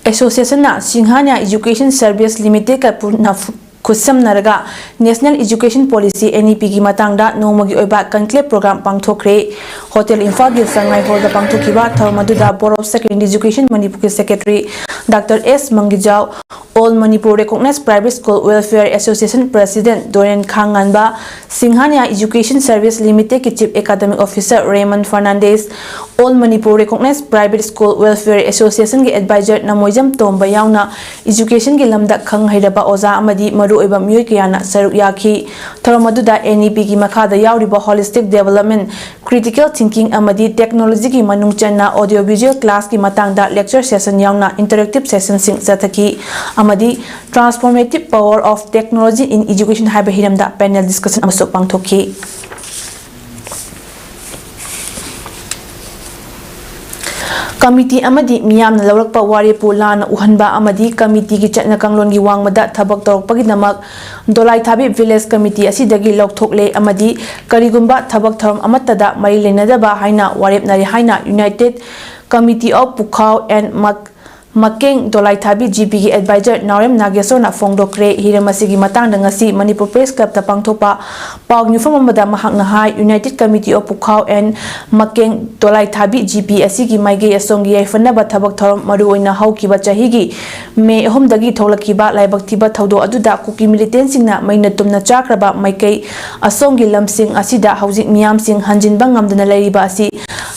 Associationꯅ ꯁꯤꯡꯍꯥꯅꯤꯌꯥ Education Service Limitedꯀ ꯄꯨꯟꯅ ꯈꯨꯠꯁꯝꯅꯔꯒ National Education Policy, NEPꯒꯤ ꯃꯇꯥꯡꯗ ꯅꯣꯡꯃꯒꯤ ꯑꯣꯏꯕ conclave program ꯄꯥꯡꯊꯣꯛꯈ꯭ꯔꯦ꯫ Hotel ꯏꯝꯐꯥꯜꯒꯤ ꯁꯉꯥꯏ hallꯗ ꯄꯥꯡꯊꯣꯛꯈꯤꯕ ꯊꯧꯔꯝ ꯑꯗꯨꯗ Board of Secondary Education Manipurꯒꯤ secretary Doctor S ꯃꯪꯒꯤꯖꯥꯎ, All Manipur Recognized Private School Welfare Association President ꯗꯣꯔꯦꯟ ꯈꯥꯡꯉꯥꯟꯕ, ꯁꯤꯡꯍꯥꯅꯤꯌꯥ Education Service Limitedꯀꯤ Chief Academic Officer Raymond Fernandez, All Manipur Recognized Private School Welfare Associationꯒꯤ advisor ꯅꯃꯣꯏꯖꯝ ꯇꯣꯝꯕ ꯌꯥꯎꯅ educationꯒꯤ ꯂꯝꯗ ꯈꯪ ꯍꯩꯔꯕ ꯑꯣꯖꯥ ꯑꯃꯗꯤ ꯃꯔꯨꯑꯣꯏꯕ ꯃꯤꯑꯣꯏ ꯀꯌꯥꯅ ꯁꯔꯨꯛ ꯌꯥꯈꯤ꯫ ꯊꯧꯔꯝ ꯑꯗꯨꯗ NEPꯒꯤ ꯃꯈꯥꯗ ꯌꯥꯎꯔꯤꯕ holistic development, critical thinking ꯑꯃꯗꯤ technologyꯒꯤ ꯃꯅꯨꯡ ꯆꯟꯅ audio visual classꯀꯤ ꯃꯇꯥꯡꯗ lecture session ꯌꯥꯎꯅ interactive sessionꯁꯤꯡ ꯆꯠꯊꯈꯤ ꯑꯃꯗꯤ Transformative Power of Technology in Education ꯍꯥꯏꯕ ꯍꯤꯔꯝꯗ panel discussion ꯑꯃꯁꯨ ꯄꯥꯡꯊꯣꯛꯈꯤ꯫ ꯀꯃꯤꯇꯤ ꯑꯃꯗꯤ ꯃꯤꯌꯥꯝꯅ ꯂꯧꯔꯛꯄ ꯋꯥꯔꯦꯞꯄꯨ ꯂꯥꯟꯅ ꯎꯍꯟꯕ ꯑꯃꯗꯤ ꯀꯃꯤꯇꯤꯒꯤ ꯆꯠꯅ ꯀꯥꯡꯂꯣꯟꯒꯤ ꯋꯥꯡꯃꯗ ꯊꯕꯛ ꯇꯧꯔꯛꯄꯒꯤꯗꯃꯛ ꯗꯣꯂꯥꯏꯊꯥꯕꯤ village committee ꯑꯁꯤꯗꯒꯤ ꯂꯧꯊꯣꯛꯂꯦ ꯑꯃꯗꯤ ꯀꯔꯤꯒꯨꯝꯕ ꯊꯕꯛ ꯊꯧꯔꯝ ꯑꯃꯠꯇꯗ ꯃꯔꯤ ꯂꯩꯅꯗꯕ ꯍꯥꯏꯅ ꯋꯥꯔꯦꯞꯅꯔꯦ ꯍꯥꯏꯅ United Committee of Pukhao and Mak-, Makeng Dolaithabi ꯖꯤꯄꯤꯒꯤ ꯑꯦꯗꯚꯥꯏꯖꯔ ꯅꯥꯎꯔꯦꯝ ꯅꯥꯒꯦꯁꯣꯔꯅ ꯐꯣꯡꯗꯣꯛꯈ꯭ꯔꯦ꯫ ꯍꯤꯔꯝ ꯑꯁꯤꯒꯤ ꯃꯇꯥꯡꯗ ꯉꯁꯤ ꯃꯅꯤꯄꯨꯔ ꯄ꯭ꯔꯦꯁ ꯀ꯭ꯂꯕꯇ ꯄꯥꯡꯊꯣꯛꯄ ꯄꯥꯎ ꯃꯤꯐꯝ ꯑꯃꯗ ꯃꯍꯥꯛꯅ ꯍꯥꯏ, United Committee of Pukhao and Makeng Dolaithabi G ꯑꯁꯤꯒꯤ ꯃꯥꯏꯀꯩ ꯑꯁꯣꯝꯒꯤ ꯌꯥꯏꯐꯅꯕ ꯊꯕꯛ ꯊꯧꯔꯝ, ꯃꯔꯨꯑꯣꯏꯅ ꯍꯧꯈꯤꯕ ꯆꯍꯤꯒꯤ ꯃꯦ ꯑꯍꯨꯝꯗꯒꯤ ꯊꯣꯛꯂꯛꯈꯤꯕ ꯂꯥꯏꯕꯛ ꯊꯤꯕ ꯊꯧꯗꯣꯛ ꯑꯗꯨꯗ ꯀꯨꯀꯤ ꯃꯤꯂꯤꯇꯦꯟꯁꯤꯡꯅ ꯃꯩꯅ ꯇꯨꯝꯅ ꯆꯥꯈ꯭ꯔꯕ ꯃꯥꯏꯀꯩ ꯑꯁꯣꯝꯒꯤ ꯂꯝꯁꯤꯡ ꯑꯁꯤꯗ ꯍꯧꯖꯤꯛ ꯃꯤꯌꯥꯝꯁꯤꯡ ꯍꯟꯖꯤꯟꯕ ꯉꯝꯗꯅ ꯂꯩꯔꯤꯕ ꯑꯁꯤ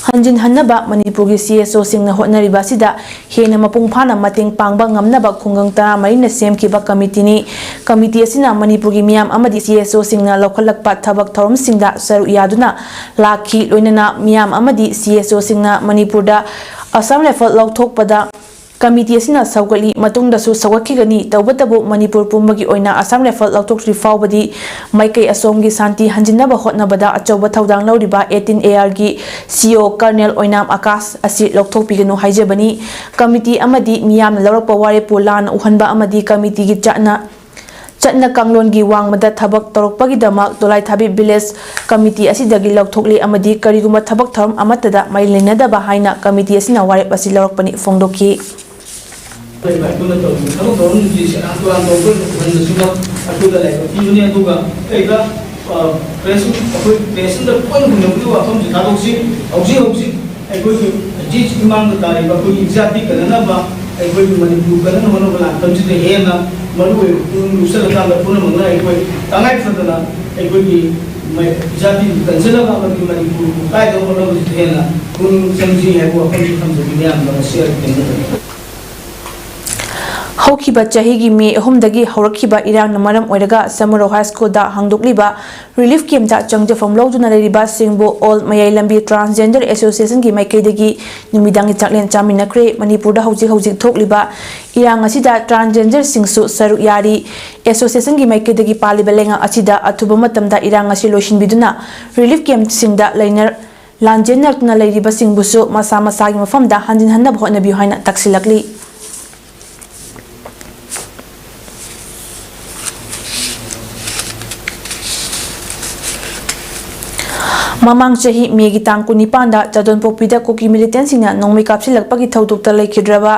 ꯍꯟꯖꯤꯟꯍꯟꯅꯕ ꯃꯅꯤꯄꯨꯔꯒꯤ ꯁꯤ ꯑꯦꯁ ꯑꯣꯁꯤꯡꯅ ꯍꯣꯠꯅꯔꯤꯕ ꯑꯁꯤꯗ ꯍꯦꯟꯅ ꯃꯄꯨꯡ ꯐꯥꯅ ꯃꯇꯦꯡ ꯄꯥꯡꯕ ꯉꯝꯅꯕ ꯈꯨꯡꯒꯪ ꯇꯔꯥꯃꯔꯤꯅ ꯁꯦꯝꯈꯤꯕ ꯀꯃꯤꯇꯤꯅꯤ꯫ ꯀꯃꯤꯇꯤ ꯑꯁꯤꯅ ꯃꯅꯤꯄꯨꯔꯒꯤ ꯃꯤꯌꯥꯝ ꯑꯃꯗꯤ ꯁꯤ ꯑꯦꯁ ꯑꯣꯁꯤꯡꯅ ꯂꯧꯈꯠꯂꯛꯄ ꯊꯕꯛ ꯊꯧꯔꯝꯁꯤꯡꯗ ꯁꯔꯨꯛ ꯌꯥꯗꯨꯅ ꯂꯥꯛꯈꯤ꯫ ꯂꯣꯏꯅꯅ ꯃꯤꯌꯥꯝ ꯑꯃꯗꯤ ꯁꯤ ꯑꯦꯁ ꯑꯣꯁꯤꯡꯅ ꯃꯅꯤꯄꯨꯔꯗ ꯑꯁꯥꯝ ꯔꯥꯏꯐꯜ ꯂꯧꯊꯣꯛꯄꯗ ꯀꯃꯤꯇꯤ ꯑꯁꯤꯅ ꯁꯧꯒꯠꯂꯤ, ꯃꯇꯨꯡꯗꯁꯨ ꯁꯧꯒꯠꯈꯤꯒꯅꯤ꯫ ꯇꯧꯕꯇꯕꯨ ꯃꯅꯤꯄꯨꯔ ꯄꯨꯝꯕꯒꯤ ꯑꯣꯏꯅ ꯑꯁꯥꯝ ꯔꯥꯏꯐꯜ ꯂꯧꯊꯣꯛꯇ꯭ꯔꯤ ꯐꯥꯎꯕꯗꯤ ꯃꯥꯏꯀꯩ ꯑꯁꯣꯝꯒꯤ ꯁꯥꯟꯇꯤ ꯍꯟꯖꯤꯟꯅꯕ ꯍꯣꯠꯅꯕꯗ ꯑꯆꯧꯕ ꯊꯧꯗꯥꯡ ꯂꯧꯔꯤꯕ eighteen A R ꯒꯤ C O Colonel ꯑꯣꯏꯅꯥꯝ ꯑꯀꯥꯁ ꯑꯁꯤ ꯂꯧꯊꯣꯛꯄꯤꯒꯅꯨ ꯍꯥꯏꯖꯕꯅꯤ꯫ ꯀꯃꯤꯇꯤ ꯑꯃꯗꯤ ꯃꯤꯌꯥꯝꯅ ꯂꯧꯔꯛꯄ ꯋꯥꯔꯦꯞꯄꯨ ꯂꯥꯟꯅ ꯎꯍꯟꯕ ꯑꯃꯗꯤ ꯀꯃꯤꯇꯤꯒꯤ ꯆꯠꯅ ꯆꯠꯅ ꯀꯥꯡꯂꯣꯟꯒꯤ ꯋꯥꯡꯃꯗ ꯊꯕꯛ ꯇꯧꯔꯛꯄꯒꯤꯗꯃꯛ ꯗꯣꯂꯥꯏꯊꯥꯕꯤ ꯚꯤꯂꯦꯖ ꯀꯃꯤꯇꯤ ꯑꯁꯤꯗꯒꯤ ꯂꯧꯊꯣꯛꯂꯤ ꯑꯃꯗꯤ ꯀꯔꯤꯒꯨꯝꯕ ꯊꯕꯛ ꯊꯧꯔꯝ ꯑꯃꯠꯇꯗ ꯃꯔꯤ ꯂꯩꯅꯗꯕ ꯍꯥꯏꯅ ꯀꯃꯤꯇꯤ ꯑꯁꯤꯅ ꯋꯥꯔꯦꯞ ꯑꯁꯤ ꯂꯧꯔꯛꯄꯅꯤ ꯐꯣꯡꯗꯣꯛꯈꯤ꯫ ꯑꯩꯈꯣꯏꯅ ꯇꯧꯔꯤꯕ ꯊꯕꯛ ꯊꯧꯔꯝꯁꯤꯡꯁꯤ ꯁꯦꯔꯥꯟ ꯇꯨꯔꯥꯟ ꯇꯧꯕ ꯑꯣꯏꯅ ꯎꯍꯟꯕꯁꯤꯃꯛ ꯑꯩꯈꯣꯏꯗ ꯂꯥꯏꯕꯛ ꯊꯤꯕꯅꯤ꯫ ꯑꯗꯨꯒ ꯀꯩꯗ, ꯑ, ꯄ꯭ꯔꯦꯁ, ꯑꯩꯈꯣꯏ ꯄ꯭ꯔꯦꯁꯁꯤꯡꯗ ꯂꯣꯏꯅ ꯍꯨꯟꯅꯕꯒꯤ ꯋꯥꯐꯝꯁꯤ ꯊꯥꯗꯣꯛꯁꯤ꯫ ꯍꯧꯖꯤꯛ ꯍꯧꯖꯤꯛ ꯑꯩꯈꯣꯏꯒꯤ ꯍꯧꯖꯤꯛ ꯏꯃꯥꯡꯗ ꯇꯥꯔꯤꯕ ꯑꯩꯈꯣꯏꯒꯤ ꯏꯖꯥꯇꯤ ꯀꯟꯅꯅꯕ, ꯑꯩꯈꯣꯏꯒꯤ ꯃꯅꯤꯄꯨꯔ ꯀꯟꯅꯅꯕ ꯍꯣꯠꯅꯕ ꯂꯥꯟꯐꯝꯁꯤꯗ ꯍꯦꯟꯅ ꯃꯔꯨ ꯑꯣꯏꯕ ꯄꯨꯛꯅꯤꯡ ꯂꯨꯞꯁꯜꯂꯀꯥꯟꯗ ꯄꯨꯝꯅꯃꯛꯅ ꯑꯩꯈꯣꯏ ꯇꯉꯥꯏ ꯐꯗꯅ ꯑꯩꯈꯣꯏꯒꯤ ꯃ-, ꯏꯖꯥꯇꯤꯕꯨ ꯀꯟꯖꯅꯕ ꯑꯃꯗꯤ ꯃꯅꯤꯄꯨꯔꯕꯨ ꯀꯥꯏꯗꯕ ꯍꯣꯠꯅꯕꯁꯤꯗ ꯍꯦꯟꯅ ꯄꯨꯛꯅꯤꯡ ꯆꯪꯁꯤ ꯍꯥꯏꯕ ꯋꯥꯐꯝꯁꯤ ꯊꯝꯖꯒꯦ ꯃꯌꯥꯝꯗ ꯉꯁꯤ ꯑꯩꯒꯤ ꯇꯦꯟꯖꯕꯅꯤ꯫ ꯍꯧꯈꯤꯕ ꯆꯍꯤꯒꯤ ꯃꯦ ꯑꯍꯨꯝꯗꯒꯤ ꯍꯧꯔꯛꯈꯤꯕ ꯏꯔꯥꯡꯅ ꯃꯔꯝ ꯑꯣꯏꯔꯒ ꯁꯃꯨꯔꯧ ꯍꯥꯏ ꯁ꯭ꯀꯨꯜꯗ ꯍꯥꯡꯗꯣꯛꯂꯤꯕ ꯔꯤꯂꯤꯐ ꯀꯦꯝꯞꯇ ꯆꯪꯖꯐꯝ ꯂꯧꯗꯨꯅ ꯂꯩꯔꯤꯕꯁꯤꯡꯕꯨ ꯑꯣꯜ ꯃꯌꯥꯏ ꯂꯝꯕꯤ ꯇ꯭ꯔꯥꯟꯁꯖꯦꯟꯗꯔ ꯑꯦꯁꯣꯁꯤꯌꯦꯁꯟꯒꯤ ꯃꯥꯏꯀꯩꯗꯒꯤ ꯅꯨꯃꯤꯗꯥꯡꯒꯤ ꯆꯥꯛꯂꯦꯟ ꯆꯥꯃꯤꯟꯅꯈ꯭ꯔꯦ꯫ ꯃꯅꯤꯄꯨꯔꯗ ꯍꯧꯖꯤꯛ ꯍꯧꯖꯤꯛ ꯊꯣꯛꯂꯤꯕ ꯏꯔꯥꯡ ꯑꯁꯤꯗ ꯇ꯭ꯔꯥꯟꯁꯖꯦꯟꯗꯔꯁꯤꯡꯁꯨ ꯁꯔꯨꯛ ꯌꯥꯔꯤ꯫ ꯑꯦꯁꯣꯁꯤꯌꯦꯁꯟꯒꯤ ꯃꯥꯏꯀꯩꯗꯒꯤ ꯄꯥꯜꯂꯤꯕ ꯂꯩꯉꯥꯛ ꯑꯁꯤꯗ ꯑꯊꯨꯕ ꯃꯇꯝꯗ ꯏꯔꯥꯡ ꯑꯁꯤ ꯂꯣꯏꯁꯤꯟꯕꯤꯗꯨꯅ ꯔꯤꯂꯤꯐ ꯀꯦꯝꯞꯁꯤꯡꯗ ꯂꯩꯅ-, ꯂꯥꯟꯖꯦꯟꯅꯔꯛꯇꯨꯅ ꯂꯩꯔꯤꯕꯁꯤꯡꯕꯨꯁꯨ ꯃꯁꯥ ꯃꯁꯥꯒꯤ ꯃꯐꯝꯗ ꯍꯟꯖꯤꯟꯍꯟꯅꯕ ꯍꯣꯠꯅꯕꯤꯌꯨ ꯍꯥꯏꯅ ꯇꯛꯁꯤꯜꯂꯛꯂꯤ꯫ ꯃꯃꯥꯡ ꯆꯍꯤ ꯃꯦꯒꯤ ꯇꯥꯡ ꯀꯨꯟꯅꯤꯄꯥꯟꯗ ꯆꯥꯗꯣꯟꯄꯣꯛꯄꯤꯗ ꯀꯨꯀꯤ ꯃꯤꯂꯤꯇꯦꯟꯁꯤꯡꯅ ꯅꯣꯡꯃꯩ ꯀꯥꯞꯁꯤꯜꯂꯛꯄꯒꯤ ꯊꯧꯗꯣꯛꯇ ꯂꯩꯈꯤꯗ꯭ꯔꯕ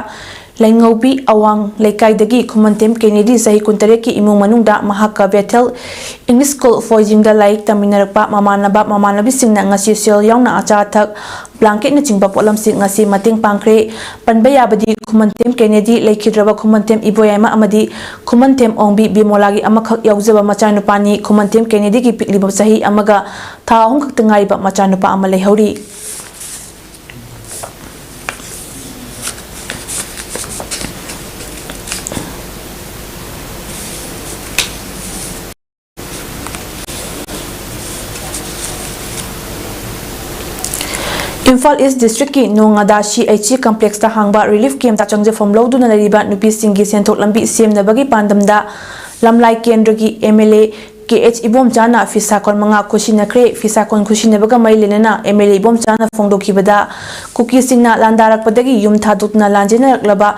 ꯂꯩꯉꯧꯕꯤ ꯑꯋꯥꯡ ꯂꯩꯀꯥꯏꯗꯒꯤ ꯈꯨꯃꯟꯊꯦꯝ ꯀꯦꯅꯦꯗꯤ ꯆꯍꯤ ꯀꯨꯟꯇꯔꯦꯠꯀꯤ ꯏꯃꯨꯡ ꯃꯅꯨꯡꯗ ꯃꯍꯥꯛꯀ ꯕꯦꯊꯦꯜ ꯏꯪꯂꯤꯁ ꯁ꯭ꯀꯨꯜ ꯐꯣꯏꯖꯤꯡꯗ ꯂꯥꯏꯔꯤꯛ ꯇꯝꯃꯤꯟꯅꯔꯛꯄ ꯃꯃꯥꯟꯅꯕ ꯃꯃꯥꯟꯅꯕꯤꯁꯤꯡꯅ ꯉꯁꯤ ꯁꯦꯜ ꯌꯥꯎꯅ ꯑꯆꯥ ꯑꯊꯛ, ꯕ꯭ꯂꯥꯡꯀꯦꯠꯅꯆꯤꯡꯕ ꯄꯣꯠꯂꯝꯁꯤꯡ ꯉꯁꯤ ꯃꯇꯦꯡ ꯄꯥꯡꯈ꯭ꯔꯦ꯫ ꯄꯟꯕ ꯌꯥꯕꯗꯤ ꯈꯨꯃꯟꯊꯦꯝ ꯀꯦꯅꯦꯗꯤ ꯂꯩꯈꯤꯗ꯭ꯔꯕ ꯈꯨꯃꯟꯊꯦꯝ ꯏꯕꯣꯌꯥꯏꯃ ꯑꯃꯗꯤ ꯈꯨꯃꯟꯊꯦꯝ ꯑꯣꯡꯕꯤ ꯕꯤꯃꯣꯂꯥꯒꯤ ꯑꯃꯈꯛ ꯌꯥꯎꯖꯕ ꯃꯆꯥꯅꯨꯄꯥꯅꯤ꯫ ꯈꯨꯃꯟꯊꯦꯝ ꯀꯦꯅꯦꯗꯤꯒꯤ ꯄꯤꯛꯂꯤꯕ ꯆꯍꯤ ꯑꯃꯒ ꯊꯥ ꯑꯍꯨꯝ ꯈꯛꯇ ꯉꯥꯏꯔꯤꯕ ꯃꯆꯥꯅꯨꯄꯥ ꯑꯃ ꯂꯩꯍꯧꯔꯤ꯫ ꯏꯝꯐꯥꯜ ꯏꯁ ꯗꯤꯁꯇ꯭ꯔꯤꯛꯀꯤ ꯅꯣꯡꯉꯥꯗꯥ ꯁꯤ ꯑꯩꯆ ꯁꯤ ꯀꯝꯄ꯭ꯂꯦꯛꯁꯇ ꯍꯥꯡꯕ ꯔꯤꯂꯤꯐ ꯀꯦꯝꯞꯇ ꯆꯪꯖꯐꯝ ꯂꯧꯗꯨꯅ ꯂꯩꯔꯤꯕ ꯅꯨꯄꯤꯁꯤꯡꯒꯤ ꯁꯦꯟꯊꯣꯛ ꯂꯝꯕꯤ ꯁꯦꯝꯅꯕꯒꯤ ꯄꯥꯟꯗꯝꯗ ꯂꯝꯂꯥꯏ ꯀꯦꯟꯗ꯭ꯔꯒꯤ M L A K H ꯏꯕꯣꯝꯆꯥꯅ ꯐꯤꯁꯥꯀꯣꯟ ꯃꯉꯥ ꯈꯨꯠꯁꯤꯟꯅꯈ꯭ꯔꯦ꯫ ꯐꯤꯁꯥꯀꯣꯟ ꯈꯨꯠꯁꯤꯟꯅꯕꯒ ꯃꯔꯤ ꯂꯩꯅꯅ ꯑꯦꯝ ꯑꯦꯜ ꯑꯦ ꯏꯕꯣꯝꯆꯥꯅ ꯐꯣꯡꯗꯣꯛꯈꯤꯕꯗ, ꯀꯨꯀꯤꯁꯤꯡꯅ ꯂꯥꯟꯗꯥꯔꯛꯄꯗꯒꯤ ꯌꯨꯝ ꯊꯥꯗꯣꯛꯇꯨꯅ ꯂꯥꯟꯖꯦꯟꯅꯔꯛꯂꯕ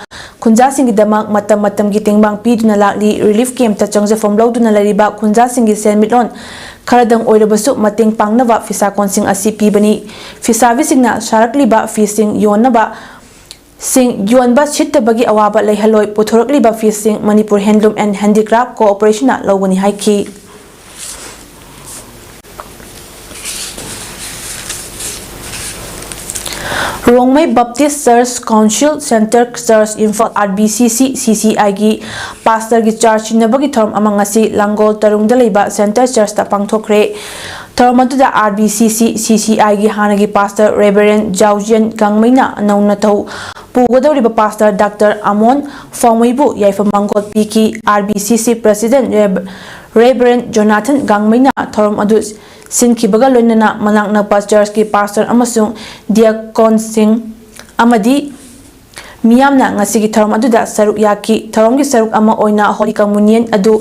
ꯈꯨꯟꯖꯥꯁꯤꯡꯒꯤꯗꯃꯛ ꯃꯇꯝ ꯃꯇꯝꯒꯤ ꯇꯦꯡꯕꯥꯡ ꯄꯤꯗꯨꯅ ꯂꯥꯛꯂꯤ꯫ ꯔꯤꯂꯤꯐ ꯀꯦꯝꯞꯇ ꯆꯪꯖꯐꯝ ꯂꯧꯗꯨꯅ ꯂꯩꯔꯤꯕ ꯈꯨꯟꯖꯥꯁꯤꯡꯒꯤ ꯁꯦꯟꯃꯤꯠꯂꯣꯟ ꯈꯔꯗꯪ ꯑꯣꯏꯔꯕꯁꯨ ꯃꯇꯦꯡ ꯄꯥꯡꯅꯕ ꯐꯤꯁꯥꯀꯣꯟꯁꯤꯡ ꯑꯁꯤ ꯄꯤꯕꯅꯤ꯫ ꯐꯤꯁꯥꯕꯤꯁꯤꯡꯅ ꯁꯥꯔꯛꯂꯤꯕ ꯐꯤꯁꯤꯡ ꯌꯣꯟꯅꯕ ꯁꯤꯡ ꯌꯣꯟꯕ ꯁꯤꯠꯇꯕꯒꯤ ꯑꯋꯥꯕ ꯂꯩꯍꯜꯂꯣꯏ꯫ ꯄꯨꯊꯣꯔꯛꯂꯤꯕ ꯐꯤꯁꯤꯡ ꯃꯅꯤꯄꯨꯔ ꯍꯦꯟꯂꯨꯝ ꯑꯦꯟ ꯍꯦꯟꯗꯤꯀ꯭ꯔꯥꯐ ꯀꯣꯑꯣꯄꯔꯦꯁꯟꯅ ꯂꯧꯒꯅꯤ ꯍꯥꯏꯈꯤ꯫ ꯔꯣꯡꯃꯩ ꯕꯞꯇꯤꯁ ꯆꯔꯆ ꯀꯥꯎꯟꯁꯤꯜ ꯁꯦꯟꯇꯔ ꯆꯔꯆ ꯏꯝꯐꯥꯜ, ꯑꯥꯔ ꯕꯤ ꯁꯤ ꯁꯤ ꯁꯤ ꯁꯤ ꯑꯥꯏꯒꯤ ꯄꯥꯁꯇꯔꯒꯤ ꯆꯥꯔꯖ ꯁꯤꯟꯅꯕꯒꯤ ꯊꯧꯔꯝ ꯑꯃ ꯉꯁꯤ ꯂꯥꯡꯒꯣꯜ ꯇꯔꯨꯡꯗ ꯂꯩꯕ ꯁꯦꯟꯇꯔ ꯆꯔꯆꯇ ꯄꯥꯡꯊꯣꯛꯈ꯭ꯔꯦ꯫ ꯊꯧꯔꯝ ꯑꯗꯨꯗ ꯑꯥꯔ ꯕꯤ ꯁꯤ ꯁꯤ ꯁꯤ ꯁꯤ ꯑꯥꯏꯒꯤ ꯍꯥꯟꯅꯒꯤ ꯄꯥꯁꯇꯔ ꯔꯦꯚꯔꯦꯟ ꯖꯥꯎꯖꯤꯌꯟ ꯒꯥꯡꯃꯩꯅ ꯅꯧꯅ ꯊꯧ ꯄꯨꯒꯗꯧꯔꯤꯕ ꯄꯥꯁꯇꯔ ꯗꯥꯛꯇꯔ ꯑꯃꯣꯟ ꯐꯥꯎꯃꯩꯕꯨ ꯌꯥꯏꯐ ꯃꯥꯡꯒꯣꯜ ꯄꯤꯈꯤ꯫ ꯑꯥꯔ ꯕꯤ ꯁꯤ ꯁꯤ ꯄ꯭ꯔꯦꯁꯤꯗꯦꯟ ꯔꯦꯚ-, ꯔꯦꯚꯔꯦꯟ ꯖꯣꯅꯥꯊꯟ ꯒꯥꯡꯃꯩꯅ ꯊꯧꯔꯝ ꯑꯗꯨ ꯁꯤꯟꯈꯤꯕꯒ ꯂꯣꯏꯅꯅ ꯃꯅꯥꯛ ꯅꯛꯄ ꯆꯔꯆꯀꯤ ꯄꯥꯁꯇꯔ ꯑꯃꯁꯨꯡ ꯗꯤꯌꯥꯀꯣꯟꯁꯤꯡ ꯑꯃꯗꯤ ꯃꯤꯌꯥꯝꯅ ꯉꯁꯤꯒꯤ ꯊꯧꯔꯝ ꯑꯗꯨꯗ ꯁꯔꯨꯛ ꯌꯥꯈꯤ꯫ ꯊꯧꯔꯝꯒꯤ ꯁꯔꯨꯛ ꯑꯃ ꯑꯣꯏꯅ ꯍꯣꯂꯤ ꯀꯝꯃꯨꯅꯤꯌꯟ ꯑꯗꯨ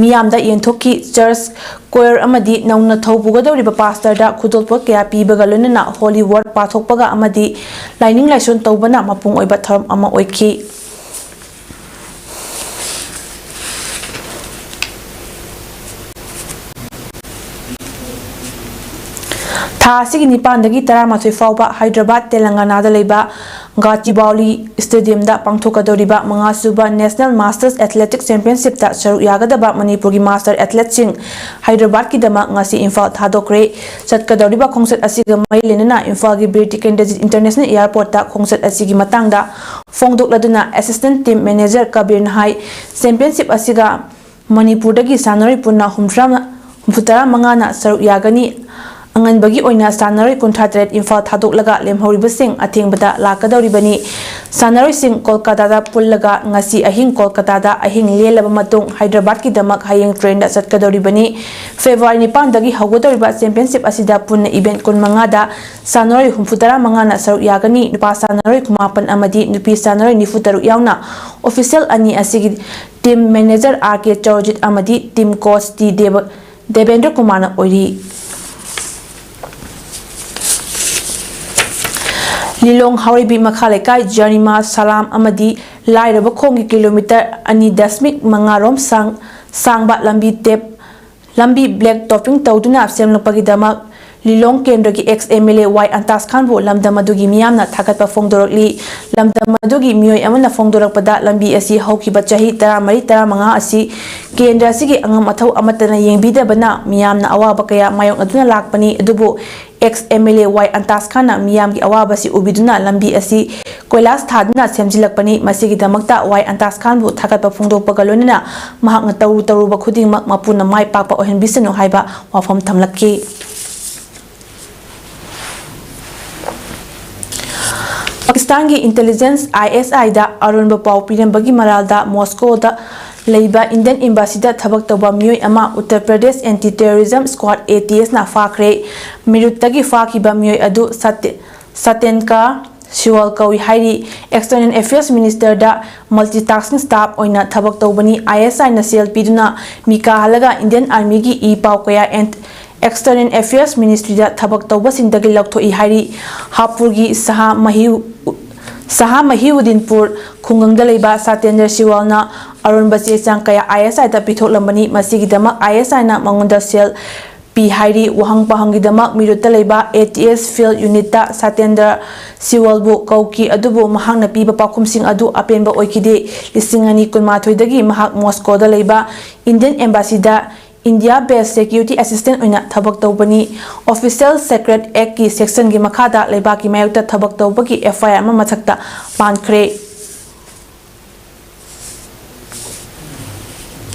ꯃꯤꯌꯥꯝꯗ ꯌꯦꯟꯊꯣꯛꯈꯤ꯫ ꯆꯔꯆ ꯀꯣꯌꯔ ꯑꯃꯗꯤ ꯅꯧꯅ ꯊꯧ ꯄꯨꯒꯗꯧꯔꯤꯕ ꯄꯥꯁꯇꯔꯗ ꯈꯨꯗꯣꯜꯄꯣꯠ ꯀꯌꯥ ꯄꯤꯕꯒ ꯂꯣꯏꯅꯅ ꯍꯣꯂꯤ ꯋꯥꯔꯗ ꯄꯥꯊꯣꯛꯄꯒ ꯑꯃꯗꯤ ꯂꯥꯏꯅꯤꯡ ꯂꯥꯏꯁꯣꯟ ꯇꯧꯕꯅ ꯃꯄꯨꯡ ꯑꯣꯏꯕ ꯊꯧꯔꯝ ꯑꯃ ꯑꯣꯏꯈꯤ꯫ ꯊꯥ ꯑꯁꯤꯒꯤ ꯅꯤꯄꯥꯟꯗꯒꯤ ꯇꯔꯥꯃꯥꯊꯣꯏ ꯐꯥꯎꯕ ꯍꯥꯏꯗ꯭ꯔꯕꯥꯗ, ꯇꯦꯂꯪꯒꯥꯅꯥꯗ ꯂꯩꯕ ꯒꯥꯆꯤꯕꯥꯎꯂꯤ ꯁ꯭ꯇꯦꯗꯤꯌꯝꯗ ꯄꯥꯡꯊꯣꯛꯀꯗꯧꯔꯤꯕ ꯃꯉꯥꯁꯨꯕ ꯅꯦꯁꯅꯦꯜ ꯃꯥꯁꯇꯔꯁ ꯑꯦꯊꯂꯦꯇꯤꯛꯁ ꯆꯦꯝꯄꯤꯌꯟꯁꯤꯞꯇ ꯁꯔꯨꯛ ꯌꯥꯒꯗꯕ ꯃꯅꯤꯄꯨꯔꯒꯤ ꯃꯥꯁꯇꯔ ꯑꯦꯊꯂꯦꯠꯁꯤꯡ ꯍꯥꯏꯗ꯭ꯔꯕꯥꯗꯀꯤꯗꯃꯛ ꯉꯁꯤ ꯏꯝꯐꯥꯜ ꯊꯥꯗꯣꯛꯈ꯭ꯔꯦ꯫ ꯆꯠꯀꯗꯧꯔꯤꯕ ꯈꯣꯡꯆꯠ ꯑꯁꯤꯒ ꯃꯔꯤ ꯂꯩꯅꯅ ꯏꯝꯐꯥꯜꯒꯤ ꯕꯤꯔ ꯇꯤꯀꯦꯟꯗ꯭ꯔꯖꯤꯠ ꯏꯟꯇꯔꯅꯦꯁꯅꯦꯜ ꯑꯦꯌꯥꯔꯄꯣꯔꯠꯇ ꯈꯣꯡꯆꯠ ꯑꯁꯤꯒꯤ ꯃꯇꯥꯡꯗ ꯐꯣꯡꯗꯣꯛꯂꯗꯨꯅ ꯑꯦꯁꯤꯁꯇꯦꯟꯠ ꯇꯤꯝ ꯃꯦꯅꯦꯖꯔ ꯀꯕꯤꯔꯅ ꯍꯥꯏ, ꯆꯦꯝꯄꯤꯌꯟꯁꯤꯞ ꯑꯁꯤꯒ ꯃꯅꯤꯄꯨꯔꯗꯒꯤ ꯁꯥꯟꯅꯔꯣꯏ ꯄꯨꯟꯅ ꯍꯨꯝꯐꯨꯇꯔꯥ, ꯍꯨꯝꯐꯨꯇꯔꯥ ꯃꯉꯥꯅ ꯁꯔꯨꯛ ꯌꯥꯒꯅꯤ꯫ ꯑꯉꯟꯕꯒꯤ ꯑꯣꯏꯅ ꯁꯥꯟꯅꯔꯣꯏ ꯀꯨꯟꯊ꯭ꯔꯥ ꯇꯔꯦꯠ ꯏꯝꯐꯥꯜ ꯊꯥꯗꯣꯛꯂꯒ ꯂꯦꯝꯍꯧꯔꯤꯕꯁꯤꯡ ꯑꯊꯦꯡꯕꯗ ꯂꯥꯛꯀꯗꯧꯔꯤꯕꯅꯤ꯫ ꯁꯥꯟꯅꯔꯣꯏꯁꯤꯡ ꯀꯣꯜꯀꯥꯇꯥꯗ ꯄꯨꯜꯂꯒ ꯉꯁꯤ ꯑꯍꯤꯡ ꯀꯣꯜꯀꯥꯇꯥꯗ ꯑꯍꯤꯡ ꯂꯦꯜꯂꯕ ꯃꯇꯨꯡ ꯍꯥꯏꯗ꯭ꯔꯕꯥꯗꯀꯤꯗꯃꯛ ꯍꯌꯦꯡ ꯇ꯭ꯔꯦꯟꯗ ꯆꯠꯀꯗꯧꯔꯤꯕꯅꯤ꯫ ꯐꯦꯕ꯭ꯔꯨꯋꯥꯔꯤ ꯅꯤꯄꯥꯟꯗꯒꯤ ꯍꯧꯒꯗꯧꯔꯤꯕ ꯆꯦꯝꯄꯤꯌꯟꯁꯤꯞ ꯑꯁꯤꯗ ꯄꯨꯟꯅ ꯏꯚꯦꯟꯠ ꯀꯨꯟꯃꯉꯥꯗ ꯁꯥꯟꯅꯔꯣꯏ ꯍꯨꯝꯐꯨꯇꯔꯥ ꯃꯉꯥꯅ ꯁꯔꯨꯛ ꯌꯥꯒꯅꯤ꯫ ꯅꯨꯄꯥ ꯁꯥꯟꯅꯔꯣꯏ ꯀꯨꯟꯃꯥꯄꯟ ꯑꯃꯗꯤ ꯅꯨꯄꯤ ꯁꯥꯟꯅꯔꯣꯏ ꯅꯤꯐꯨꯇꯔꯨꯛ ꯌꯥꯎꯅ ꯑꯣꯐꯤꯁꯤꯌꯦꯜ ꯑꯅꯤ ꯑꯁꯤꯒꯤ ꯇꯤꯝ ꯃꯦꯅꯦꯖꯔ ꯑꯥꯔ ꯀꯦ ꯆꯧꯔꯖꯤꯠ ꯑꯃꯗꯤ ꯇꯤꯝ ꯀꯣꯆ ꯇꯤ ꯗꯦꯕ-, ꯗꯦꯕꯦꯟꯗ꯭ꯔ ꯀꯨꯃꯥꯔꯅ ꯑꯣꯏꯔꯤ꯫ ꯂꯤꯂꯣꯡ ꯍꯥꯎꯔꯩꯕꯤ ꯃꯈꯥ ꯂꯩꯀꯥꯏ ꯖꯔꯤꯃꯥ ꯁꯂꯥꯝ ꯑꯃꯗꯤ ꯂꯥꯏꯔꯕ ꯈꯣꯡꯒꯤ ꯀꯤꯂꯣꯃꯤꯇꯔ ꯑꯅꯤ ꯗꯁꯃꯤꯛ ꯃꯉꯥ ꯔꯣꯝ ꯁꯥꯡ-, ꯁꯥꯡꯕ ꯂꯝꯕꯤ ꯇꯦꯞ, ꯂꯝꯕꯤ ꯕ꯭ꯂꯦꯛ ꯇꯣꯞꯄꯤꯡ ꯇꯧꯗꯨꯅ ꯁꯦꯝꯂꯛꯄꯒꯤꯗꯃꯛ ꯂꯤꯂꯣꯡ ꯀꯦꯟꯗ꯭ꯔꯒꯤ ꯑꯦꯛꯁ ꯑꯦꯝ ꯑꯦꯜ ꯑꯦ ꯋꯥꯏ ꯑꯟꯇꯥꯁ ꯈꯥꯟꯕꯨ ꯂꯝꯗꯝ ꯑꯗꯨꯒꯤ ꯃꯤꯌꯥꯝꯅ ꯊꯥꯒꯠꯄ ꯐꯣꯡꯗꯣꯔꯛꯂꯤ꯫ ꯂꯝꯗꯝ ꯑꯗꯨꯒꯤ ꯃꯤꯑꯣꯏ ꯑꯃꯅ ꯐꯣꯡꯗꯣꯔꯛꯄꯗ, ꯂꯝꯕꯤ ꯑꯁꯤ ꯍꯧꯈꯤꯕ ꯆꯍꯤ ꯇꯔꯥꯃꯔꯤ ꯇꯔꯥꯃꯉꯥ ꯑꯁꯤ ꯀꯦꯟꯗ꯭ꯔ ꯑꯁꯤꯒꯤ ꯑꯉꯝ ꯑꯊꯧ ꯑꯃꯠꯇꯅ ꯌꯦꯡꯕꯤꯗꯕꯅ ꯃꯤꯌꯥꯝꯅ ꯑꯋꯥꯕ ꯀꯌꯥ ꯃꯥꯌꯣꯛꯅꯗꯨꯅ ꯂꯥꯛꯄꯅꯤ꯫ ꯑꯗꯨꯕꯨ ꯑꯦꯛꯁ ꯑꯦꯝ ꯑꯦꯜ ꯑꯦ ꯋꯥꯏ ꯑꯟꯇꯥꯁ ꯈꯥꯟꯅ ꯃꯤꯌꯥꯝꯒꯤ ꯑꯋꯥꯕꯁꯤ ꯎꯕꯤꯗꯨꯅ ꯂꯝꯕꯤ ꯑꯁꯤ ꯀꯣꯏꯂꯥꯁ ꯊꯥꯗꯨꯅ ꯁꯦꯝꯖꯤꯜꯂꯛꯄꯅꯤ꯫ ꯃꯁꯤꯒꯤꯗꯃꯛꯇ ꯋꯥꯏ ꯑꯟꯇꯥꯁ ꯈꯥꯟꯕꯨ ꯊꯥꯒꯠꯄ ꯐꯣꯡꯗꯣꯛꯄꯒ ꯂꯣꯏꯅꯅ ꯃꯍꯥꯛꯅ ꯇꯧꯔꯨ ꯇꯧꯔꯨꯕ ꯈꯨꯗꯤꯡꯃꯛ ꯃꯄꯨꯅ ꯃꯥꯏ ꯄꯥꯛꯄ ꯑꯣꯏꯍꯟꯕꯤꯁꯅꯨ ꯍꯥꯏꯕ ꯋꯥꯐꯝ ꯊꯝꯂꯛꯈꯤ꯫ ꯄꯥꯀꯤꯁꯇꯥꯟꯒꯤ ꯏꯟꯇꯦꯂꯤꯖꯦꯟꯁ ꯑꯥꯏ ꯑꯦꯁ ꯑꯥꯏꯗ ꯑꯔꯣꯟꯕ ꯄꯥꯎ ꯄꯤꯔꯝꯕꯒꯤ ꯃꯔꯥꯜꯗ ꯃꯣꯁꯀꯣꯗ ꯂꯩꯕ ꯏꯟꯗꯤꯌꯟ ꯑꯦꯝꯕꯥꯁꯤꯗ ꯊꯕꯛ ꯇꯧꯕ ꯃꯤꯑꯣꯏ ꯑꯃ Uttar Pradesh anti terrorism squad, A T ꯑꯦꯁꯅ ꯐꯥꯈ꯭ꯔꯦ꯫ ꯃꯤꯔꯨꯠꯇꯒꯤ ꯐꯥꯈꯤꯕ ꯃꯤꯑꯣꯏ ꯑꯗꯨ ꯁꯇꯦ-, ꯁꯇꯦꯟꯀꯥ ꯁꯤꯋꯥꯜ ꯀꯧꯏ ꯍꯥꯏꯔꯤ꯫ ꯑꯦꯛꯁꯇꯔꯅꯦꯜ ꯑꯦꯐꯤꯌꯔꯁ ꯃꯤꯅꯤꯁꯇꯔꯗ ꯃꯜꯇꯤꯇꯥꯁꯀꯤꯡ ꯁ꯭ꯇꯥꯐ ꯑꯣꯏꯅ ꯊꯕꯛ ꯇꯧꯕꯅꯤ꯫ ꯑꯥꯏ ꯑꯦꯁ ꯑꯥꯏꯅ ꯁꯦꯜ ꯄꯤꯗꯨꯅ ꯃꯤ ꯀꯥꯍꯜꯂꯒ ꯏꯟꯗꯤꯌꯟ ꯑꯥꯔꯃꯤꯒꯤ ꯏ ꯄꯥꯎ ꯀꯌꯥ ꯑꯦꯟ-, ꯑꯦꯛꯁꯇꯔꯅꯦꯜ ꯑꯦꯐꯤꯌꯔꯁ ꯃꯤꯅꯤꯁꯇ꯭ꯔꯤꯗ ꯊꯕꯛ ꯇꯧꯕꯁꯤꯡꯗꯒꯤ ꯂꯧꯊꯣꯛꯏ ꯍꯥꯏꯔꯤ꯫ ꯍꯥꯄꯨꯔꯒꯤ ꯁꯍꯥ ꯃꯍꯤꯎ-, ꯁꯍꯥ ꯃꯍꯤꯎꯗꯤꯟꯄꯨꯔ ꯈꯨꯡꯒꯪꯗ ꯂꯩꯕ ꯁꯇꯦꯟꯗ꯭ꯔ ꯁꯤꯋꯥꯜꯅ ꯑꯔꯣꯟꯕ ꯆꯦ ꯆꯥꯡ ꯀꯌꯥ ꯑꯥꯏ ꯑꯦꯁ ꯑꯥꯏꯗ ꯄꯤꯊꯣꯛꯂꯝꯕꯅꯤ꯫ ꯃꯁꯤꯒꯤꯗꯃꯛ ꯑꯥꯏ ꯑꯦꯁ ꯑꯥꯏꯅ ꯃꯉꯣꯟꯗ ꯁꯦꯜ ꯄꯤ ꯍꯥꯏꯔꯤ꯫ ꯋꯥꯍꯪ ꯄꯥꯎꯍꯪꯒꯤꯗꯃꯛ ꯃꯤꯔꯨꯠꯇ ꯂꯩꯕ ꯑꯦ ꯇꯤ ꯑꯦꯁ ꯐꯤꯜꯗ ꯌꯨꯅꯤꯠꯇ ꯁꯇꯦꯟꯗ꯭ꯔ ꯁꯤꯋꯜꯕꯨ ꯀꯧꯈꯤ, ꯑꯗꯨꯕꯨ ꯃꯍꯥꯛꯅ ꯄꯤꯕ ꯄꯥꯎꯈꯨꯝꯁꯤꯡ ꯑꯗꯨ ꯑꯄꯦꯟꯕ ꯑꯣꯏꯈꯤꯗꯦ꯫ ꯂꯤꯁꯤꯡ ꯑꯅꯤ ꯀꯨꯟꯃꯥꯊꯣꯏꯗꯒꯤ ꯃꯍꯥꯛ ꯃꯣꯁꯀꯣꯗ ꯂꯩꯕ ꯏꯟꯗꯤꯌꯟ ꯑꯦꯝꯕꯥꯁꯤꯗ ꯏꯟꯗꯤꯌꯥ ꯕꯦꯁ ꯁꯦꯀ꯭ꯌꯨꯔꯤꯇꯤ ꯑꯦꯁꯤꯁꯇꯦꯟꯠ ꯑꯣꯏꯅ ꯊꯕꯛ ꯇꯧꯕꯅꯤ꯫ ꯑꯣꯐꯤꯁꯤꯌꯦꯜ ꯁꯦꯀ꯭ꯔꯦꯠ ꯑꯦꯛꯀꯤ ꯁꯦꯛꯁꯟꯒꯤ ꯃꯈꯥꯗ ꯂꯩꯕꯥꯛꯀꯤ ꯃꯥꯌꯣꯛꯇ ꯊꯕꯛ ꯇꯧꯕꯒꯤ ꯑꯦꯐ ꯑꯥꯏ ꯑꯥꯔ ꯑꯃ ꯃꯊꯛꯇ ꯄꯥꯟꯈ꯭ꯔꯦ꯫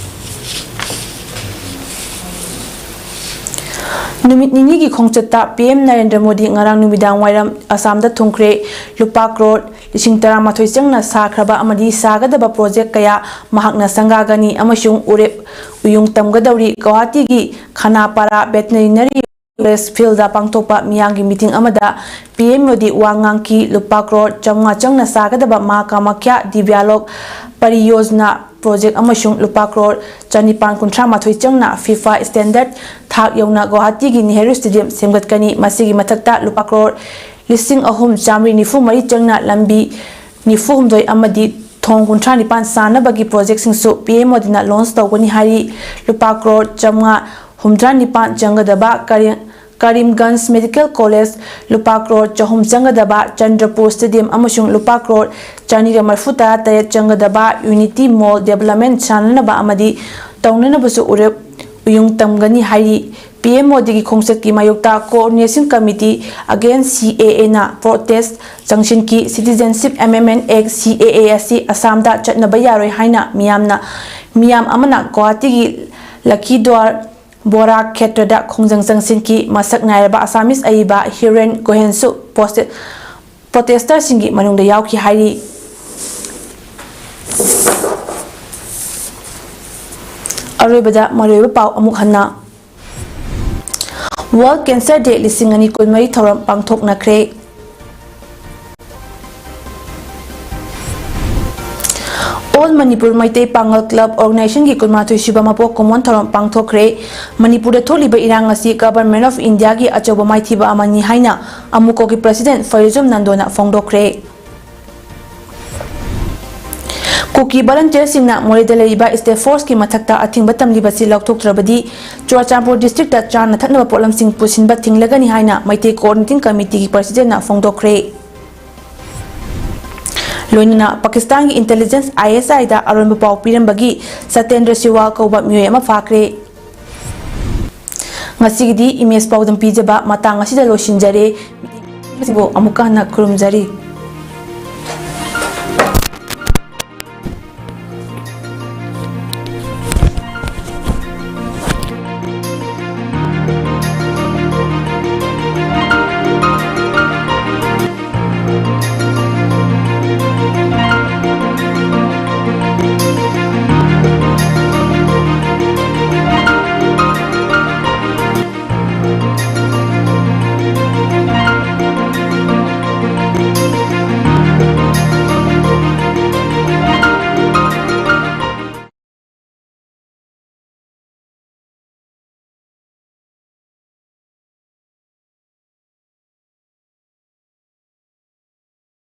ꯅꯨꯃꯤꯠ ꯅꯤꯅꯤꯒꯤ ꯈꯣꯡꯆꯠꯇ ꯄꯤ ꯑꯦꯝ ꯅꯔꯦꯟꯗ꯭ꯔ ꯃꯣꯗꯤ ꯉꯔꯥꯡ ꯅꯨꯃꯤꯗꯥꯡ ꯋꯥꯏꯔꯝ ꯑꯁꯥꯝꯗ ꯊꯨꯡꯈ꯭ꯔꯦ꯫ ꯂꯨꯄꯥ ꯀ꯭ꯔꯣꯔ ꯂꯤꯁꯤꯡ ꯇꯔꯥꯃꯥꯊꯣꯏ ꯆꯪꯅ ꯁꯥꯈ꯭ꯔꯕ ꯑꯃꯗꯤ ꯁꯥꯒꯗꯕ ꯄ꯭ꯔꯣꯖꯦꯛ ꯀꯌꯥ ꯃꯍꯥꯛꯅ ꯁꯪꯒꯥꯒꯅꯤ ꯑꯃꯁꯨꯡ ꯎꯔꯦꯞ ꯎꯌꯨꯡ ꯇꯝꯒꯗꯧꯔꯤ꯫ ꯒꯧꯍꯥꯇꯤꯒꯤ ꯈꯅꯥꯄꯥꯔꯥ ꯚꯦꯇꯅꯔꯤꯅꯔꯤ ꯀꯣꯂꯦꯖ ꯐꯤꯜꯗ ꯄꯥꯡꯊꯣꯛꯄ ꯃꯤꯌꯥꯝꯒꯤ ꯃꯤꯇꯤꯡ ꯑꯃꯗ ꯄꯤ ꯑꯦꯝ ꯃꯣꯗꯤ ꯋꯥ ꯉꯥꯡꯈꯤ꯫ ꯂꯨꯄꯥ ꯀ꯭ꯔꯣꯔ ꯆꯥꯃꯉꯥ ꯆꯪꯅ ꯁꯥꯒꯗꯕ ꯃꯥ ꯀꯥꯃꯥꯈ꯭ꯌꯥ ꯗꯤꯕ꯭ꯌꯥꯂꯣꯛ ꯄꯔꯤꯌꯣꯖꯅꯥ ꯄ꯭ꯔꯣꯖꯦꯛ ꯑꯃꯁꯨꯡ ꯂꯨꯄꯥ ꯀ꯭ꯔꯣꯔ ꯆꯅꯤꯄꯥꯟ ꯀꯨꯟꯊ꯭ꯔꯥ ꯃꯥꯊꯣꯏ ꯆꯪꯅ ꯐꯤꯐꯥ ꯁ꯭ꯇꯦꯟꯗꯔꯠ ꯊꯥꯛ ꯌꯧꯅ ꯒꯧꯍꯥꯇꯤꯒꯤ ꯅꯦꯍꯔꯨ ꯁ꯭ꯇꯦꯗꯤꯌꯝ ꯁꯦꯝꯒꯠꯀꯅꯤ꯫ ꯃꯁꯤꯒꯤ ꯃꯊꯛꯇ ꯂꯨꯄꯥ ꯀ꯭ꯔꯣꯔ ꯂꯤꯁꯤꯡ ꯑꯍꯨꯝ ꯆꯥꯃꯔꯤ ꯅꯤꯐꯨ ꯃꯔꯤ ꯆꯪꯅ ꯂꯝꯕꯤ ꯅꯤꯐꯨ ꯍꯨꯝꯗꯣꯏ ꯑꯃꯗꯤ ꯊꯣꯡ ꯀꯨꯟꯊ꯭ꯔꯥ ꯅꯤꯄꯥꯟ ꯁꯥꯅꯕꯒꯤ ꯄ꯭ꯔꯣꯖꯦꯛꯁꯤꯡꯁꯨ ꯄꯤ ꯑꯦꯝ ꯃꯣꯗꯤꯅ ꯂꯣꯟꯆ ꯇꯧꯒꯅꯤ ꯍꯥꯏꯔꯤ꯫ ꯂꯨꯄꯥ ꯀ꯭ꯔꯣꯔ ꯆꯥꯃꯉꯥ ꯍꯨꯝꯗ꯭ꯔꯥ ꯅꯤꯄꯥꯟ ꯆꯪꯒꯗꯕ ꯀꯔꯤ-, ꯀꯔꯤꯝꯒꯟꯖ ꯃꯦꯗꯤꯀꯦꯜ ꯀꯣꯂꯦꯖ, ꯂꯨꯄꯥ ꯀ꯭ꯔꯣꯔ ꯆꯍꯨꯝ ꯆꯪꯒꯗꯕ ꯆꯟꯗ꯭ꯔꯄꯨꯔ ꯁ꯭ꯇꯦꯗꯤꯌꯝ ꯑꯃꯁꯨꯡ ꯂꯨꯄꯥ ꯀ꯭ꯔꯣꯔ ꯆꯅꯤꯒ ꯃꯔꯤꯐꯨ ꯇꯔꯥ ꯇꯔꯦꯠ ꯆꯪꯒꯗꯕ ꯌꯨꯅꯤꯇꯤ ꯃꯣꯜ ꯗꯦꯕꯂꯞꯃꯦꯟ ꯁꯥꯟꯅꯅꯕ ꯑꯃꯗꯤ ꯇꯧꯅꯅꯕꯁꯨ ꯎꯔꯦꯞ ꯎꯌꯨꯡ ꯇꯝꯒꯅꯤ ꯍꯥꯏꯔꯤ꯫ ꯄꯤ ꯑꯦꯝ ꯃꯣꯗꯤꯒꯤ ꯈꯣꯡꯆꯠꯀꯤ ꯃꯥꯌꯣꯛꯇ ꯀꯣꯑꯣꯔꯗꯤꯅꯦꯁꯟ ꯀꯃꯤꯇꯤ ꯑꯒꯦꯟꯁ ꯁꯤ ꯑꯦ ꯑꯦꯅ ꯄ꯭ꯔꯣꯇꯦꯁ ꯆꯪꯁꯤꯟꯈꯤ꯫ ꯁꯤꯇꯤꯖꯦꯟꯁꯤꯞ ꯑꯦꯃꯦꯟꯃꯦꯟ ꯑꯦꯛ, ꯁꯤ ꯑꯦ ꯑꯦ, ꯑꯁꯤ ꯑꯁꯥꯝꯗ ꯆꯠꯅꯕ ꯌꯥꯔꯣꯏ ꯍꯥꯏꯅ ꯃꯤꯌꯥꯝꯅ, ꯃꯤꯌꯥꯝ ꯑꯃꯅ ꯒꯨꯋꯥꯍꯥꯇꯤꯒꯤ ꯂꯈꯤꯗ꯭ꯋꯥꯔ ꯕꯣꯔꯥ ꯈꯦꯇ꯭ꯔꯗ ꯈꯣꯡꯖꯪ ꯆꯪꯁꯤꯟꯈꯤ꯫ ꯃꯁꯛ ꯅꯥꯏꯔꯕ ꯑꯁꯥꯃꯤꯁ ꯑꯏꯕ ꯍꯤꯔꯦꯟ ꯒꯣꯍꯦꯟꯁꯨ ꯄꯣꯁꯇꯦ-, ꯄ꯭ꯔꯣꯇꯦꯁꯇꯔꯁꯤꯡꯒꯤ ꯃꯅꯨꯡꯗ ꯌꯥꯎꯈꯤ ꯍꯥꯏꯔꯤ꯫ ꯑꯔꯣꯏꯕꯗ ꯃꯔꯨꯑꯣꯏꯕ ꯄꯥꯎ ꯑꯃꯨꯛ ꯍꯟꯅ꯫ World Cancer Day ꯂꯤꯁꯤꯡ ꯑꯅꯤ ꯀꯨꯟꯃꯔꯤ ꯊꯧꯔꯝ ꯄꯥꯡꯊꯣꯛꯅꯈ꯭ꯔꯦ꯫ All Manipur Meitei Pangal Club Organization ꯒꯤ ꯀꯨꯟꯃꯥꯊꯣꯏ ꯁꯨꯕ ꯃꯄꯣꯛ ꯀꯨꯝꯑꯣꯟ ꯊꯧꯔꯝ ꯄꯥꯡꯊꯣꯛꯈ꯭ꯔꯦ꯫ ꯃꯅꯤꯄꯨꯔꯗ ꯊꯣꯛꯂꯤꯕ ꯏꯔꯥꯡ ꯑꯁꯤ Government of India ꯒꯤ ꯑꯆꯧꯕ ꯃꯥꯏꯊꯤꯕ ꯑꯃꯅꯤ ꯍꯥꯏꯅ ꯑꯃꯨꯀꯣꯒꯤ President ꯐꯩꯖꯨꯝ ꯅꯟꯗꯣꯅ ꯐꯣꯡꯗꯣꯛꯈ꯭ꯔꯦ꯫ ꯀꯨꯀꯤ ꯚꯣꯂꯟꯇꯤꯌꯔꯁꯤꯡꯅ ꯃꯣꯔꯦꯗ ꯂꯩꯔꯤꯕ ꯁ꯭ꯇꯦꯠ ꯐꯣꯔꯁꯀꯤ ꯃꯊꯛꯇ ꯑꯊꯤꯡꯕ ꯊꯝꯂꯤꯕꯁꯤ ꯂꯧꯊꯣꯛꯇ꯭ꯔꯕꯗꯤ ꯆꯨꯔꯥꯆꯥꯟꯄꯨꯔ ꯗꯤꯁꯇ꯭ꯔꯤꯛꯇ ꯆꯥꯅ ꯊꯛꯅꯕ ꯄꯣꯠꯂꯝꯁꯤꯡ ꯄꯨꯁꯤꯟꯕ ꯊꯤꯡꯂꯒꯅꯤ ꯍꯥꯏꯅ ꯃꯩꯇꯩ ꯀꯣꯑꯣꯔꯗꯤꯅꯦꯇꯤꯡ ꯀꯃꯤꯇꯤꯒꯤ ꯄ꯭ꯔꯁꯤꯗꯦꯟꯅ ꯐꯣꯡꯗꯣꯛꯈ꯭ꯔꯦ꯫ ꯂꯣꯏꯅꯅ ꯄꯥꯀꯤꯁꯇꯥꯟꯒꯤ ꯏꯟꯇꯦꯂꯤꯖꯦꯟꯁ ISI ꯗ ꯑꯔꯣꯟꯕ ꯄꯥꯎ ꯄꯤꯔꯝꯕꯒꯤ ꯁꯇꯦꯟꯗ꯭ꯔ ꯁꯤꯋꯥꯜ ꯀꯧꯕ ꯃꯤꯑꯣꯏ ꯑꯃ ꯐꯥꯈ꯭ꯔꯦ꯫ ꯉꯁꯤꯒꯤꯗꯤ ꯏꯃꯦꯖ ꯄꯥꯎꯗꯝ ꯄꯤꯖꯕ ꯃꯇꯥꯡ ꯑꯁꯤꯗ ꯂꯣꯏꯁꯤꯟꯖꯔꯦ꯫ ꯃꯤꯇꯤꯡ ꯑꯃꯨꯛꯀ ꯍꯟꯅ ꯈꯨꯔꯨꯝꯖꯔꯤ꯫